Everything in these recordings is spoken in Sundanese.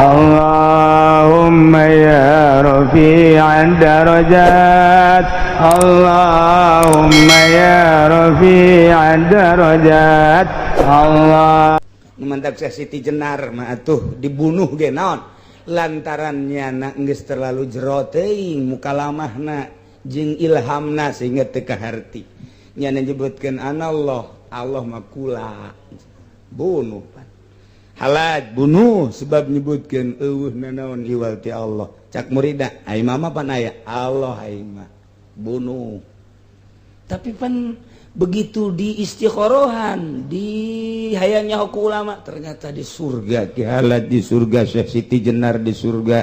Allahumma ya rafi'ad darajat, Allahumma ya rafi'ad darajat. Allah mantap. Syekh Siti Jenar mah atuh dibunuh ge naon, lantaran nyana geus terlalu jero teuing mukalamahna jeung ilhamna sehingga teu kaharti. Nyana nyebutkeun anallah, Allah mah kula, bunuh pan. Halaj bunuh sebab nyebutkeun eueuh nanaon iwal ti Allah. Cak murida, ai mama pan aya Allah, aing mah bunuh. Tapi pan begitu di istikhorohan di hayangnya ku ulama, ternyata di surga Ki Halaj, di surga Syekh Siti Jenar, di surga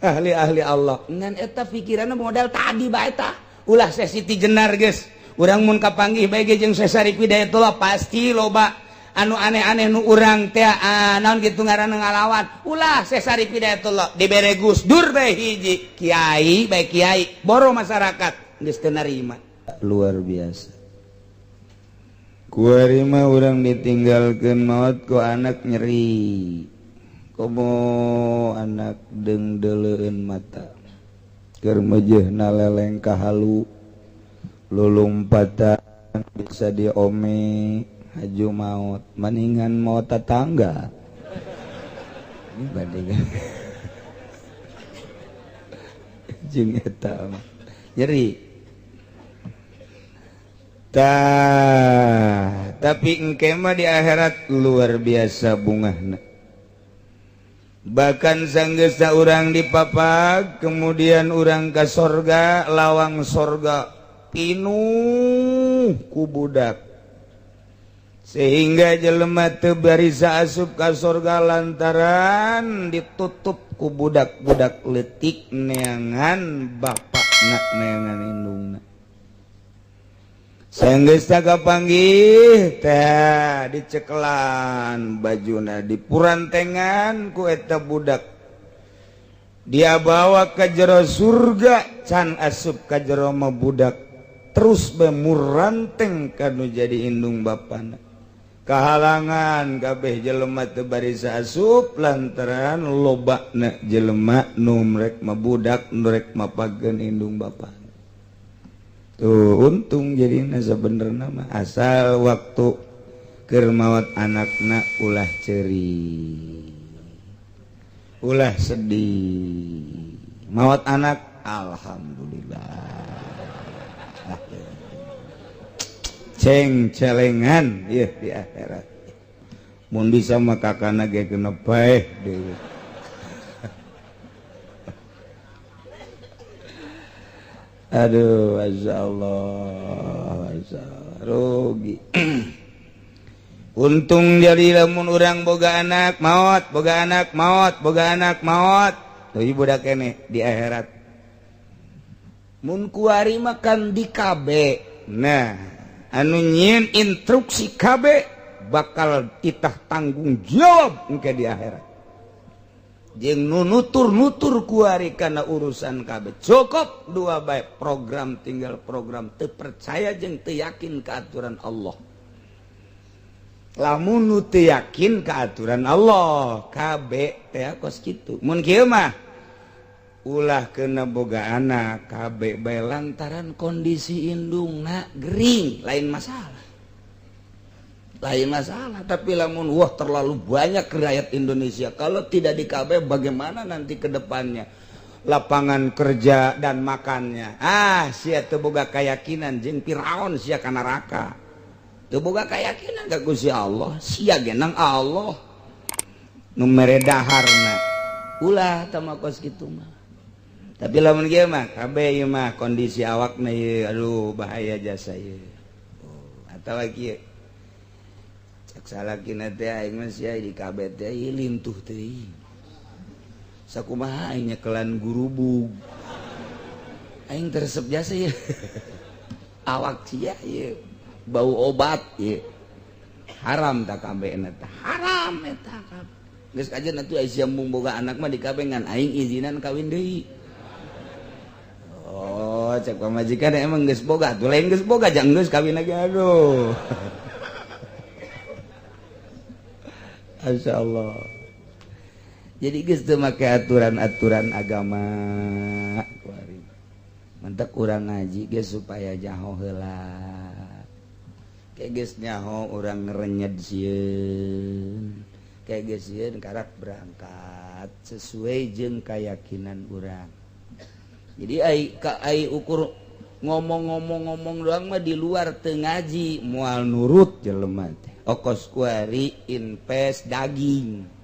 ahli-ahli Allah. Ngan eta pikiranna modal tadi bae tah. Ulah Syekh Siti Jenar geus, urang mun kapanggih bae ge jeung Syekh Syarif Hidayatullah pasti loba anu aneh-aneh nu urang teh, ah, naon kitu ngaranna, ngalawan. Ulah Syekh Syarif Hidayatullah, dibere Gus Dur bae, hiji kiai bae, kiai boro masyarakat geus teu narima. Luar biasa. Kuari mah urang ditinggalkeun maut ku anak nyeri, komo anak dengdeleun mata keur mejeuhna leleng kahalu lulumpatan bisa diome haju maut, maningan maut tetangga dibandingkan jeung eta mah nyeri. Tah, tapi engke mah di akhirat luar biasa bungahna. Bahkan sanggeusna urang dipapag, kemudian urang ka sorga, lawang sorga pinuh ku budak. Sehingga jelema teu barisa asup ka sorga lantaran ditutup ku budak-budak leutik neangan bapakna, neangan indungna. Sanggeus kapanggih teh dicekelan bajuna, dipurantengan ku eta budak, dia bawa ke jero surga. Can asup ka jero mah budak terus bemuranteng kanu jadi indung bapana, kahalangan kabeh jelema teu barisa asup lantaran lobana jelema nu rek mabudak, nu rek mapageun indung bapa. Tuh untung jadi sebenerna mah asal waktu keur maot anakna ulah ceri, ulah sedih. Maot anak, alhamdulillah, ceng celengan ya di akhirat. Mun bisa mah kakana ge kena bae deui. Aduh, Masya Allah, Masya Allah, rugi. Untung jadi lamun urang boga anak maot, boga anak maot, boga anak maot, tuh budak kene di akhirat. Mun kuari makan di KB, nah anu nyieun instruksi KB bakal kita tanggung jawab engke di akhirat. Jeung nu nutur-nutur kuari karena urusan KB, cukup dua baik program, tinggal program teu percaya jeung teu yakin ke aturan Allah. Lamun nu teu yakin ke aturan Allah KB teh kos kitu. Mun kieu mah ulah kena boga anak KB bae lantaran kondisi indungna gering, lain masalah, lain masalah. Tapi lamun wah, terlalu banyak rakyat Indonesia, kalau tidak di KB bagaimana nanti ke depannya lapangan kerja dan makannya? Ah, sia teu boga keyakinan jeung Firaun, sia ka neraka. Teu boga keyakinan ka Gusti Allah, sia genang Allah nu mere daharna. Ulah tama kos kitu mah. Tapi lamun kieu mah KB ieu mah kondisi awakna ieu, aduh, bahaya jasa ieu. Oh, atawa kieu, cek salakina teh, aing mah sia di KB teh ieu lintuh teuing, sakumaha aing nyekelan gurubug, aing teresep jasa ieu, awak sia ieu bau obat ieu, haram tak KB eta, haram eta KB. Geus kajen atuh aya mung boga anak mah di KB, ngan aing izinan kawin deui. Oh, cek pamajikan, emang geus boga tuh, lain geus boga jangan geus kawin lagi. Aduh, Masya Allah. Jadi geus teu make aturan-aturan agama. Mentek urang ngaji geus supaya nyaho heula. Kayak geus nyaho urang ngerenyed sieun. Kayak geus sieun karak berangkat sesuai jeung keyakinan urang. Jadi ai ka ai ukur ngomong-ngomong-ngomong doang mah di luar teu ngaji moal nurut jelema teh. Okos kuari invest daging.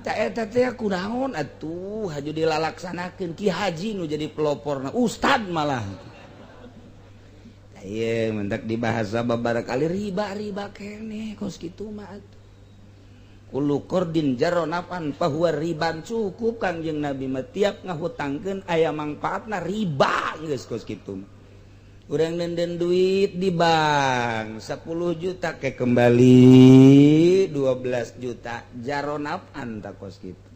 Tak eta teh kunaon atuh haju dilalaksanakeun Ki Haji nu jadi peloporna ustad malah. Ieu mentak dibahasa babara kali riba-riba keneh kos kitu mah atuh. Kullu qardin jarra naf'an fahuwa riban cukup Kangjeng Nabi mah tiap ngahutangkeun aya mangfaatna riba geus kos kitu. Urang nenden duit di bank 10 juta ke kembali 12 juta jarra naf'an tak kos kitu.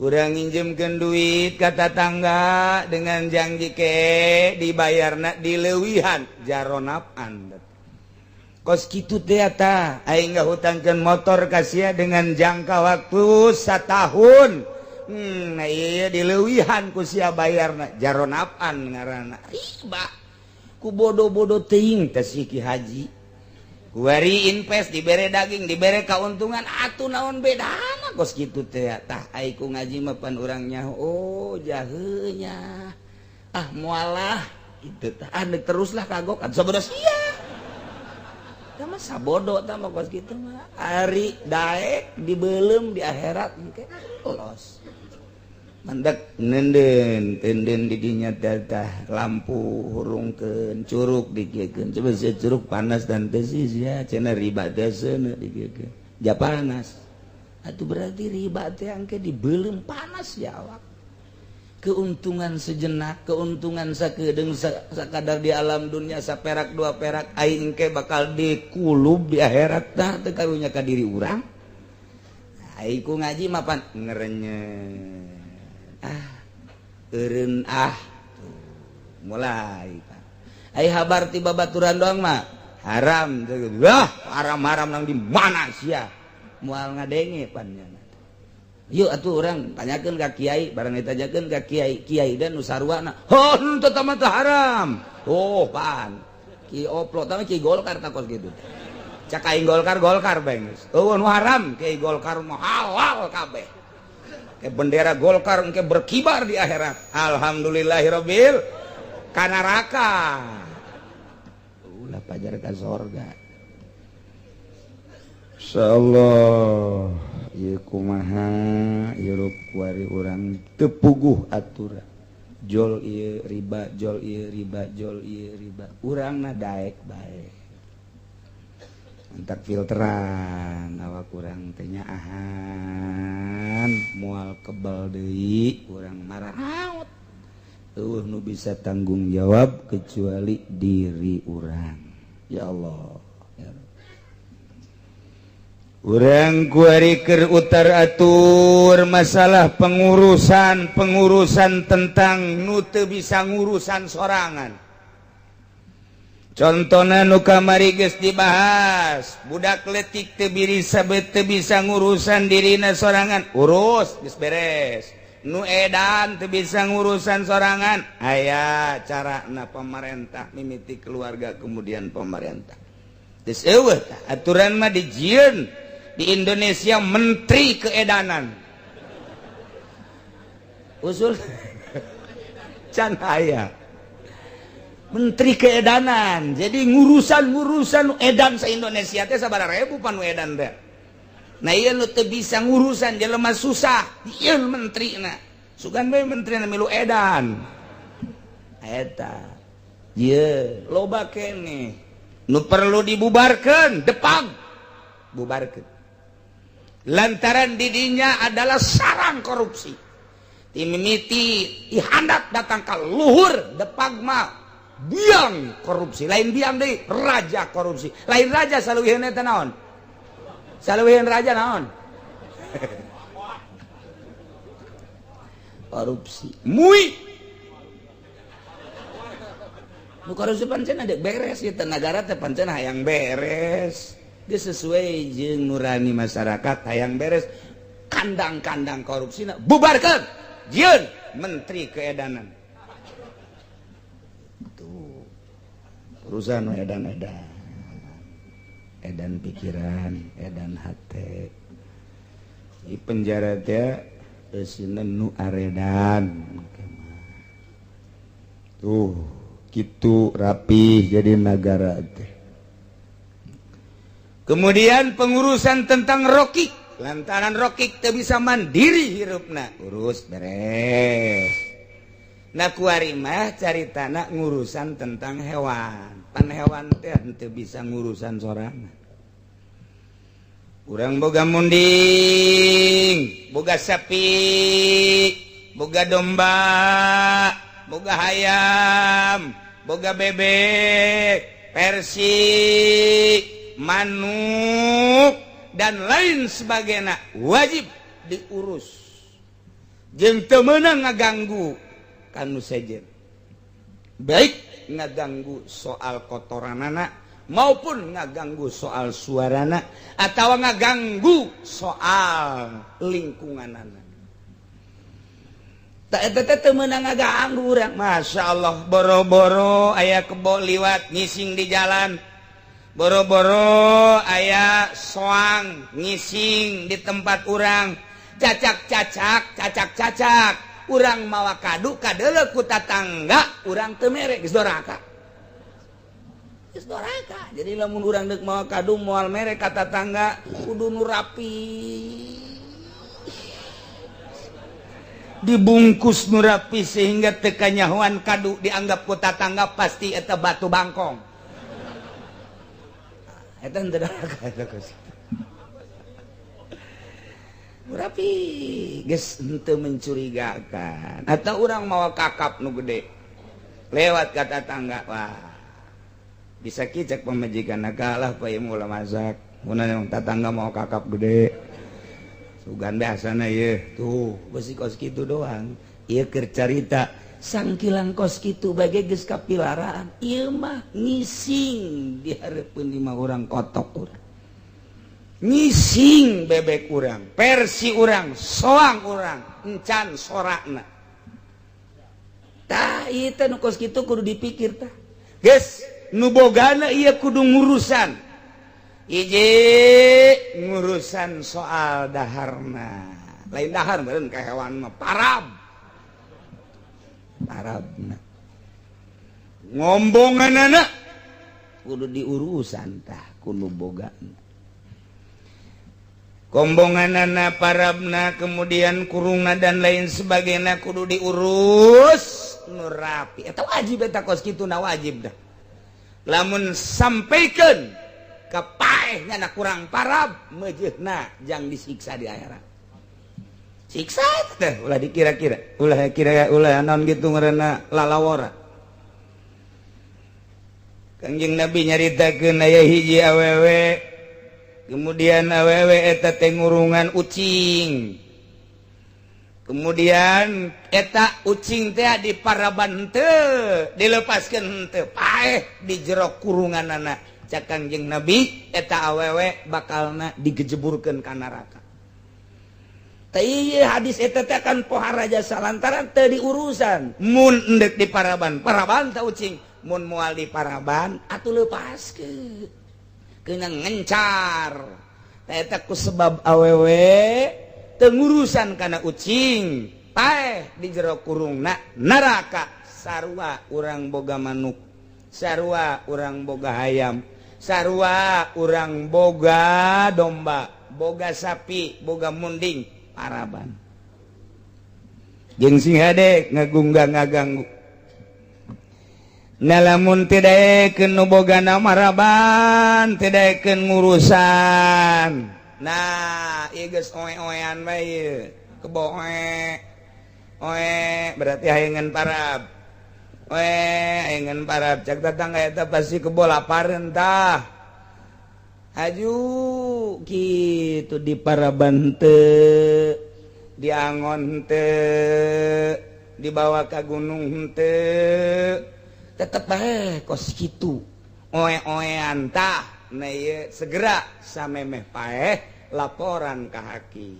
Urang nginjemkeun duit ka tatangga dengan janji ke dibayarna dileuwihan jarra naf'an. Kos kitu teh tah aing ngahutangkeun motor ka sia dengan jangka waktu satahun. Nah ieu dileuwihan ku sia bayarna jarra naf'an ngaranna riba. Ku bodoh-bodoh teuing teh si Ki Haji. Kuari invest dibere daging dibere kauntungan atuh naon bedana kos kitu teh tah ai ku ngaji mah pan urang nyaho oh jaheunya ah mualah kitu tah ah deuk teruslah kagok atuh sabodo sia tah mah sabodo tah mah kos kitu mah ari daek dibeuleum di akhirat engke los mandak nenden tenden didinya tah lampu hurungkeun curug dikieukeun coba sia curug panas dan teh sia cenah riba teh seuneu dikieukeun ja panas atuh berarti riba teh angke dibeuleum panas ya awak keuntungan sejenak keuntungan sakedeung sakadar di alam dunia saperak dua perak aing engke bakal dikulub di akhirat tah teu karunya ka diri urang ai ku ngaji mah pan ngerenyet ah eureun ah mulai Pak ai habar ti babaturan doang mah haram wah haram-haram nang di mana sia moal ngadenge pan nya yuk atuh urang tanyakeun ka kiai barang ditanyakeun ka kiai kiai dan nu sarwana hon teu mah haram oh pan ki oplo tah ki Golkar tah kos kitu cak aing Golkar Golkar bae geus eueuh nu haram kiai Golkar mah halal kabeh bendera Golkar engke berkibar di akhirat alhamdulillahirabbil ka neraka ulah pajar ka sorga insyaallah ieu kumaha ieu kuari urang teu puguh aturan jol ieu riba jol ieu riba jol ieu riba urangna daek bae entak filteran awak urang teh nyaahan moal kebal deui urang maraot eueuh nu bisa tanggung jawab kecuali diri urang ya Allah ya Rabb. Urang kuari keur utar atur masalah pengurusan pengurusan tentang nu teu bisa ngurusan sorangan. Contohna nu kamari geus dibahas budak letik teu bisa teu bisa ngurusan dirina sorangan urus geus beres nu edan teu bisa ngurusan sorangan aya carana pemerintah mimiti keluarga kemudian pemerintah geus eueuh tah aturan mah dijieun di Indonesia menteri keedanan usul can aya menteri keedanan jadi ngurusan-ngurusan edan se Indonesia teh sabaraha ribu pan nu edan teh nah ieu nu teu bisa ngurusan jelema susah ieu menterina sugan bae menterina milu edan eta ieu loba keneh nu perlu dibubarkeun Depag bubarkeun lantaran didinya adalah sarang korupsi timimiti ihandat datang ke luhur Depag mah biang korupsi lain biang deui raja korupsi lain raja saluwiheun eta naon saluwiheun raja naon korupsi mui nu korupsi pancen ada beres ieu teh nagara teh pancen hayang beres geus sesuai jeung nurani masyarakat hayang beres Kandang-kandang korupsi bubarkan, jieun menteri keedanan. Tuh urusan edan-edan, edan pikiran, edan hati. Di penjara teh eusina nu aredan. Tuh gitu rapi jadi negara teh. Kemudian pengurusan tentang rokik, lantaran rokik teu bisa mandiri hirupna, urus beres. Nah, kuari mah caritana ngurusan tentang hewan. Pan hewan teh henteu bisa ngurusan sorangan. Urang boga munding, boga sapi, boga domba, boga hayam, boga bebek, persi, manuk, dan lain sebagainya, wajib diurus jeung teu meunang ngaganggu kanu sejen, baik ngaganggu soal kotoranana maupun ngaganggu soal suarana atau ngaganggu soal lingkunganana. Tak eta teh meunang ngaganggu urang. Masya Allah, boro-boro aya kebo liwat ngising di jalan, boro-boro aya soang ngising di tempat urang, cacak-cacak cacak-cacak, urang mawa kadu kadeuleu ku tatangga urang, teu mere, geus doraka, geus doraka. Jadi lamun urang deuk mawa kadu, moal mere ka tatangga, kudu nu rapi, dibungkus nu rapi, sehingga teu kanyahoan kadu, dianggap ku tatangga pasti eta batu bangkong. Eta henteu doraka, eta kos rapi, geus henteu mencurigakan. Atau urang mawa kakap nu gede lewat ka tatangga, wah, bisa kicek pamajikan, kalah pa ieu ulah masak mun yang tatangga mau kakap gede, sugan biasana ieu. Tuh besi kos kitu doang ieu keur carita. Sangkilang kos kitu bage geus kapilaraan, ieu mah ngising di hareupeun lima urang, kotok urang, ngising bebek urang, persi urang, soang urang, encan sorakna. Tah, ieu teh nu kos kitu kudu dipikir. Tah, geus nu bogana ieu kudu ngurusan hiji, ngurusan soal daharna. Lain dahar meureun ka hewan mah, parab, parabna, ngombonganana kudu diurusan. Tah, kudu bogana kombonganana, parabna, kemudian kurungna dan lain sebagainya kudu diurus nu rapi. Eta wajib, eta kos kitu na wajib dah. Lamun sampaikan ka paeh nyana kurang parab, meujeuhna jang disiksa di akhirat. Siksa eta teh ulah dikira-kira, ulah kira, ulah naon gitu ngaranna, lalawora. Kangjeng Nabi nyaritakeun aya hiji awewe, kemudian awewe eta teh ngurungan ucing. Kemudian eta ucing teh di paraban teu, dilepaskeun henteu, paeh di jero kurunganana. Cak Kangjeng Nabi, eta awewe bakalna digejeburkeun ka neraka. Tah, ieu hadis eta teh kan pohara jasa lantaran teu diurusan. Mun endek di paraban, paraban ta ucing. Mun moal di paraban atuh lepaskeun, kena ngencar. Tah, eta ku sebab awewe teu ngurusan kana ucing, paeh di jero kurungna, neraka. Sarua urang boga manuk, sarua urang boga hayam, sarua urang boga domba, boga sapi, boga munding, paraban jeung sing hade ngagungga ngaganggu. Nah, lamun tidak nu bogana maraban, tidak ngurusan. Nah, ieu geus oe-oean bae ieu. Kebo oe oe, berarti hayangan parab. Oe, hayangan parab, cak tetangga eta pasti kebo lapareun. Tah, haju kitu, di paraban teu, diangon teu, dibawa ka gunung henteu, tetep bae kos kitu oe-oean. Tah, nah, ieu segera samemeh paeh laporan ka hakim.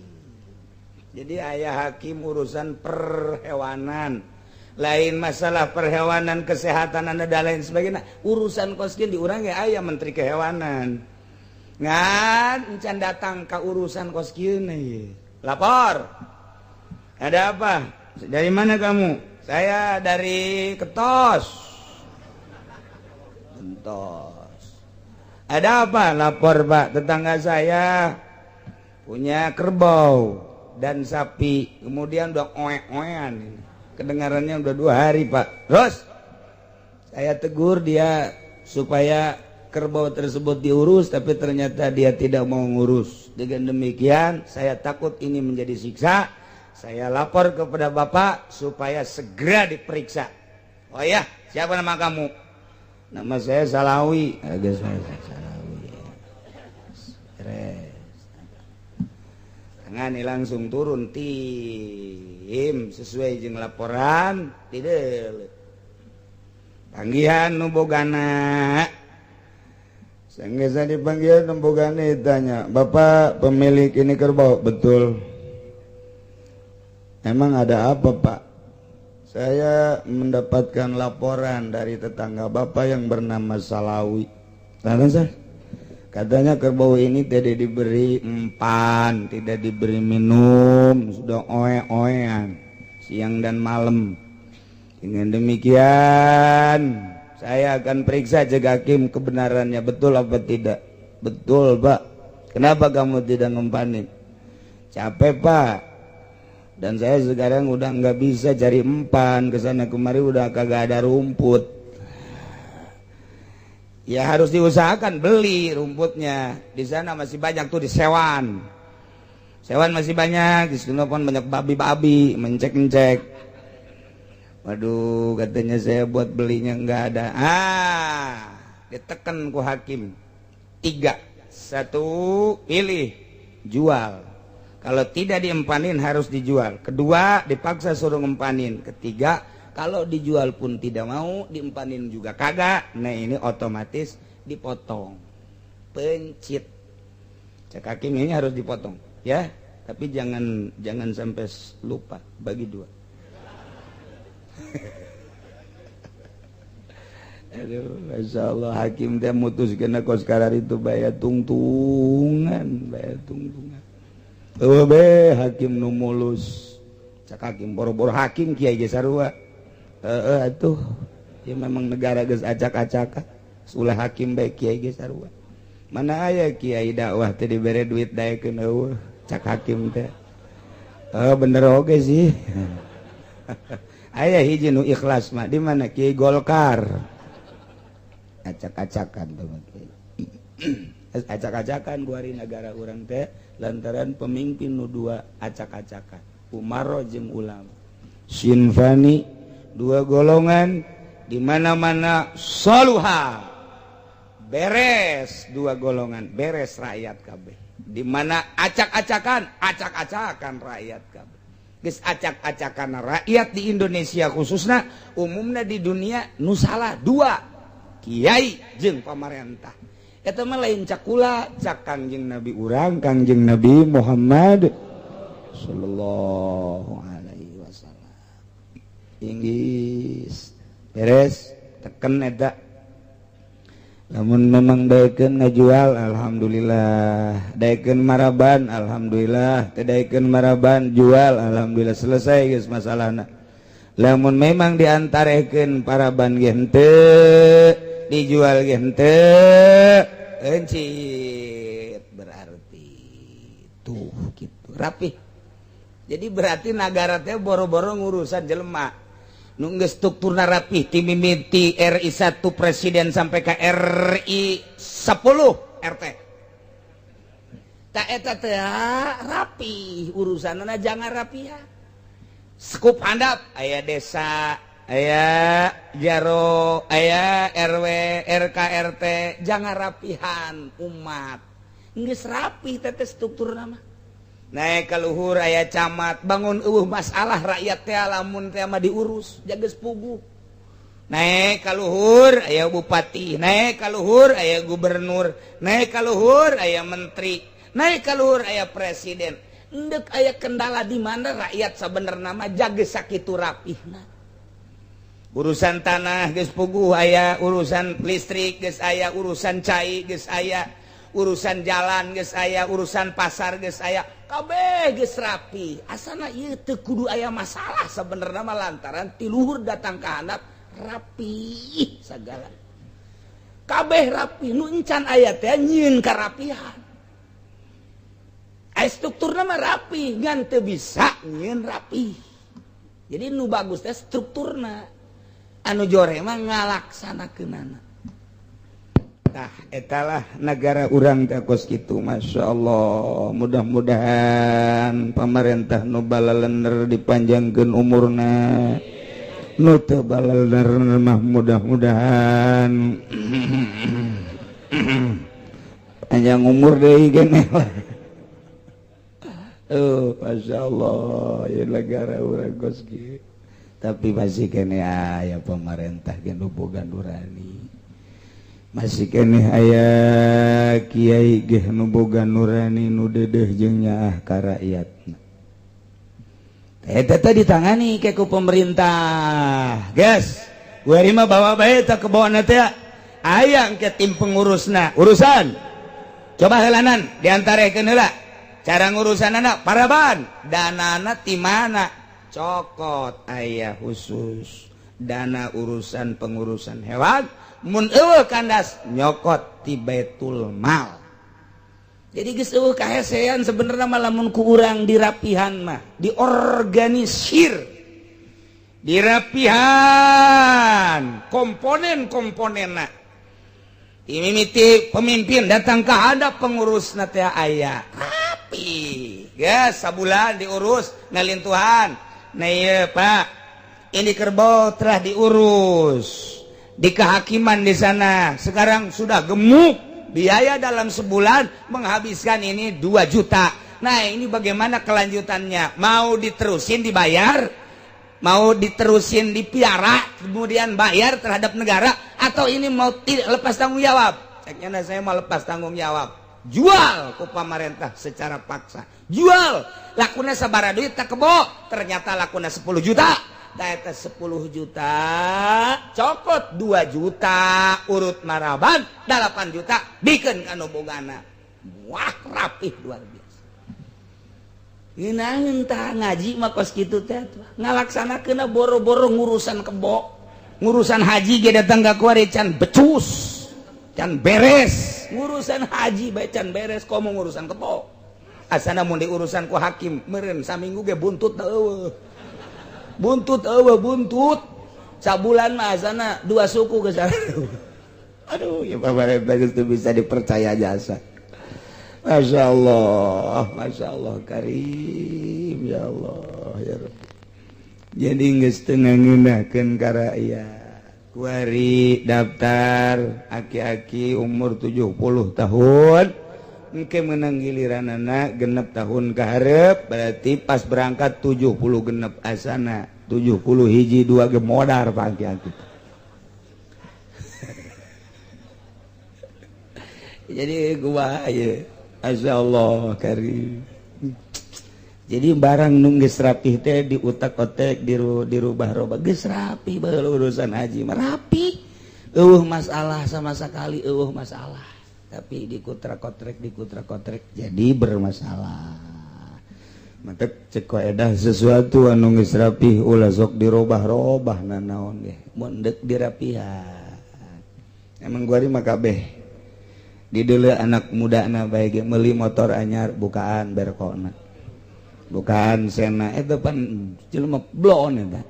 Jadi aya hakim urusan perhewanan, lain masalah perhewanan, kesehatan anda dan lain sebagainya. Urusan kos kieu di urang ya aya menteri kehewanan, ngan encan datang ke urusan kos kieu nih. Lapor, ada apa? Dari mana kamu? Saya dari Ketos. Gentos. Ada apa? Lapor, Pak, tetangga saya punya kerbau dan sapi, kemudian udah oek-oekan, kedengarannya udah 2 hari, Pak. Terus saya tegur dia supaya kerbau tersebut diurus, tapi ternyata dia tidak mau ngurus. Dengan demikian, saya takut ini menjadi siksa. Saya lapor kepada Bapak supaya segera diperiksa. Oh ya, siapa nama kamu? Nama saya Salawi. Agak saya Salawi. Beres. Tangani langsung, turun tim sesuai jeung laporan. Tidak panggihan nu bogana. Sanggeus dipanggil nu bogana, ditanya, "Bapak pemilik ini kerbau?" "Betul." "Emang ada apa, Pak?" "Saya mendapatkan laporan dari tetangga Bapak yang bernama Salawi. Saya katanya kerbau ini tidak diberi empan, tidak diberi minum, sudah oe-oean siang dan malam. Dengan demikian, saya akan periksa jaga hakim kebenarannya, betul apa tidak." "Betul, Pak." "Kenapa kamu tidak ngempanin?" "Capek, Pak, dan saya sekarang udah nggak bisa cari empan ke sana kemari, udah kagak ada rumput." "Ya harus diusahakan beli rumputnya. Di sana masih banyak tuh, di Sewan. Sewan masih banyak, di situ pun banyak babi-babi mencek-mencek." "Waduh," katanya, "saya buat belinya nggak ada." Ah, ditekan ku hakim. Tiga, satu, pilih jual. Kalau tidak diempanin harus dijual. Kedua, dipaksa suruh ngempanin. Ketiga, kalau dijual pun tidak mau, diempanin juga kagak. Nah, ini otomatis dipotong. Pencit. Cek hakim ini harus dipotong, ya. Tapi jangan jangan sampai lupa bagi dua. Aduh, Masya Allah, hakim dia mutuskeun kos itu bayar tungtungan, bayar tungtungan. Oh, be hakim nu mulus. Cak hakim, boro-boro hakim, kiai ge sarua. Heeh atuh. Ya memang negara geus acak-acakan. Ulah hakim bae, kiai ge sarua. Mana aya kiai dakwah teh dibere duit daekeun? Euweuh. Cak hakim teh. Oh, bener oge sih. Aya hiji nu ikhlas mah di mana? Kiai Golkar. Acak-acakan tuh, acak-acakan kuari negara urang teh lantaran pemimpin nu dua acak-acakan, umaro jeung ulama. Sinfani, dua golongan, di mana-mana soluha, beres dua golongan, beres rakyat kabeh. Di mana acak-acakan, acak-acakan rakyat kabeh. Geus acak-acakan rakyat di Indonesia khususnya, umumnya di dunia, nu salah dua, kiai jeung pamarentah. Eta mah lain cak kula, cak Kangjeng Nabi urang, Kangjeng Nabi Muhammad sallallahu alaihi wasallam. Inggris beres, teken eta. Lamun memang daekeun ngajual, alhamdulillah. Daekeun maraban, alhamdulillah. Teu daekeun maraban, jual, alhamdulillah. Selesai geus masalahna. Lamun memang diantarekeun paraban ge henteu, dijual ge henteu, encit berarti tuh gitu rapih. Jadi berarti nagara teh boro-boro ngurusan jelema nu geus strukturna rapih ti mimiti RI 1 presiden sampai ke RI 10 RT. Tak eta teh rapi urusanna, jangan rapi ya. Skup handap aya desa, aya jaro, aya RW, RK, RT, jangan rapihan umat. Geus rapi teh struktur nama. Naik ka luhur aya camat, bangun euweuh masalah rakyat teh lamun teh mah diurus, jaga puguh. Naik ka luhur aya bupati, naik ka luhur aya gubernur, naik ka luhur aya menteri, naik ka luhur aya presiden. Endek aya kendala di mana rakyat sabenerna mah jaga sakitu rapihna. Urusan tanah geus puguh aya, urusan listrik geus aya, urusan cai geus aya, urusan jalan geus aya, urusan pasar geus aya, kabeh geus rapi. Asana ieu teu kudu aya masalah sabenerna mah lantaran ti luhur datang ka handap rapi sagala. Kabeh rapi, nu encan aya teh nyieun karapihan. Aya strukturna mah rapi, ngan teu bisa nyieun rapi. Jadi nu bagus teh strukturna. Anu jore mah ngalaksanakeunana. Tah etalah negara urang teh kos kitu, Masya Allah. Mudah-mudahan pemerintah nu balalender dipanjangkeun umurna. Nu teu balalender mah mudah-mudahan panjang umur deui geneh lah. Oh, Masya Allah, ya negara urang kos kieu. Tapi masih keneh aya pemerintah ge nu boga nurani. Masih keneh aya kiai ge nu boga nurani nu deudeuh jeung nyaah ka rakyatna. Eta teh ditangani ke ku pemerintah. Guys, kuari mah bawa bae teh kebona teh. Aya engke tim pengurusna. Urusan. Coba heulanan diantarekeun heula. Cara ngurusanana paraban, danana ti mana? Cokot aya khusus dana urusan pengurusan hewan, mun eueuh kandas nyokot ti Baitul Mal. Jadi geus eueuh kahesean sebenarnya mah lamun ku urang dirapihan mah, diorganisir, dirapihan komponen-komponenna. Mimiti pemimpin datang ke hadap pengurusna teh aya rapi. Geus sabulan diurus ngalintuhan. Nah iya Pak, ini kerbau telah diurus di kehakiman di sana. Sekarang sudah gemuk, biaya dalam sebulan menghabiskan ini 2 juta. Nah ini bagaimana kelanjutannya? Mau diterusin dibayar? Mau diterusin dipiara kemudian bayar terhadap negara? Atau ini mau tidak lepas tanggung jawab? Ceknya saya mau lepas tanggung jawab. Jual ke pemerintah secara paksa. Jual, lakuna sabara duit tak kebo, ternyata lakuna 10 juta. Eta 10 juta, cokot 2 juta, urut maraban 8 juta, bikeun ka nu bogana. Wah, rapih luar biasa. Ngeunaheun tah ngaji mah kos kitu teh ngalaksanakeunna boro-boro ngurusan kebo, ngurusan haji ge datang ka kuari can becus, can beres. Ngurusan haji bae can beres, komo ngurusan kebo. Asana mun diurusan ku hakim meureun saminggu ge buntut eueuh. Buntut eueuh buntut. Sabulan mah asana 2 suku geus. Aduh, ya pemerintah itu bisa dipercaya jasa. Masya Allah, Masya Allah karim ya Allah ya Rabbi. Jadi geus teu ngangeunahkeun ka rakyat. Kuari daftar aki-aki umur 70 tahun engke menang giliranana genep tahun kaharep, berarti pas berangkat 70 genep, asana 70 hiji dua ge modar pak aki-aki. Jadi gua ya Masya Allah karim. Jadi barang nu geus rapih teh diutak-otek dirubah-robah geus rapi baheula urusan haji mah rapi. Eueuh masalah sama sekali, eueuh masalah. Tapi dikutra-kotrek jadi bermasalah. Mantep cek kaedah sesuatu anu geus rapih ulah sok dirobah-robah nanaon ge. Mun deuk dirapihan. Emang gua mah kabeh dideuleu anak muda na bae ge meuli motor anyar bukaan berkona. Bukaan sena eta pan jelema blon eta.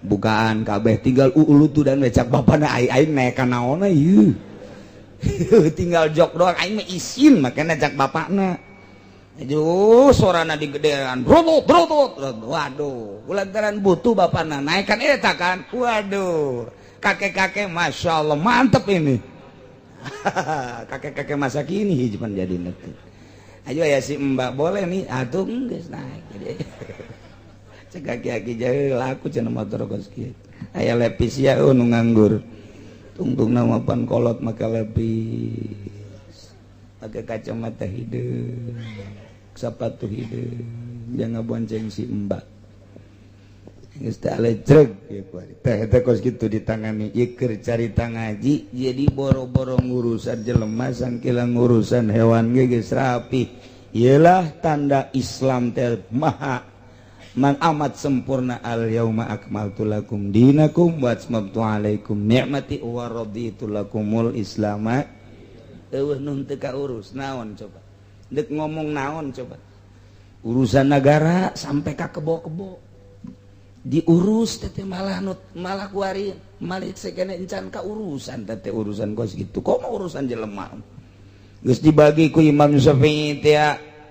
Bukaan kabeh tinggal ulutu dan becak bapana aing naek ka naonna ieu. Tinggal jok doang aing mah isin makana cak bapakna. Aduh sorana digedean brotot brotot. Waduh, lantaran butuh bapakna naekan eta kan. Waduh, kakek-kakek Masya Allah mantep ini. Kakek-kakek masa kini cuman jadi nanti. Ayo ya si mbak boleh nih, atuh geus naik. Jadi cek aki-aki jauh laku cenah motor kos kieu. Aya lepis ya nu nganggur. Tungtungna mah pan kolot maka lepis. Pakai kacamata hideung. Sapatu hideung jangan bonceng si Mbak. Geus teh alecreg ieu kuari. Teh eta kos kitu ditangani ieu keur carita ngaji, jadi boro-boro ngurusan jelema, sangkila ngurusan hewan ge geus rapi. Ieulah tanda Islam teh maha man amat sempurna. Al yauma akmaltu lakum dinakum wa atmamtu alaikum ni'mati wa raditu lakumul islama. Eueuh nu teu kaurus naon coba? Dek ngomong naon coba? Urusan negara sampai ka kebo-kebo diurus teh, malah nut malah kuari malah sekene encan ka urusan teh, urusan kos gitu kok mau urusan jelema. Geus dibagi ku Imam Syafi'i teh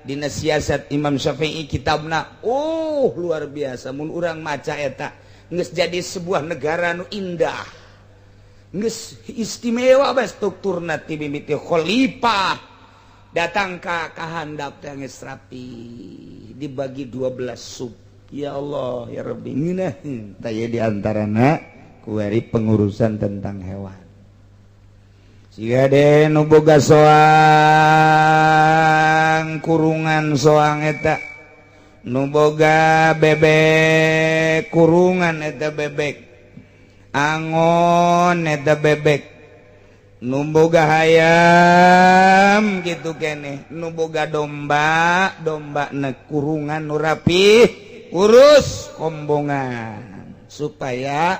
dina siasat Imam Syafi'i kitabna. Oh, luar biasa mun urang maca eta. Geus jadi sebuah negara nu indah, geus istimewa bae strukturna, ti mimiti khalifah datang ka kahandap teh geus rapi dibagi 12 sub. Ya Allah ya Rabbi, ngeunah tah di antarana kuari pengurusan tentang hewan. Siga de nu boga soang kurungan, soang eta nu boga bebek kurungan, eta bebek angon, eta bebek nu boga hayam gitu kene, nu boga domba, domba ne kurungan nu rapi, urus kombongan supaya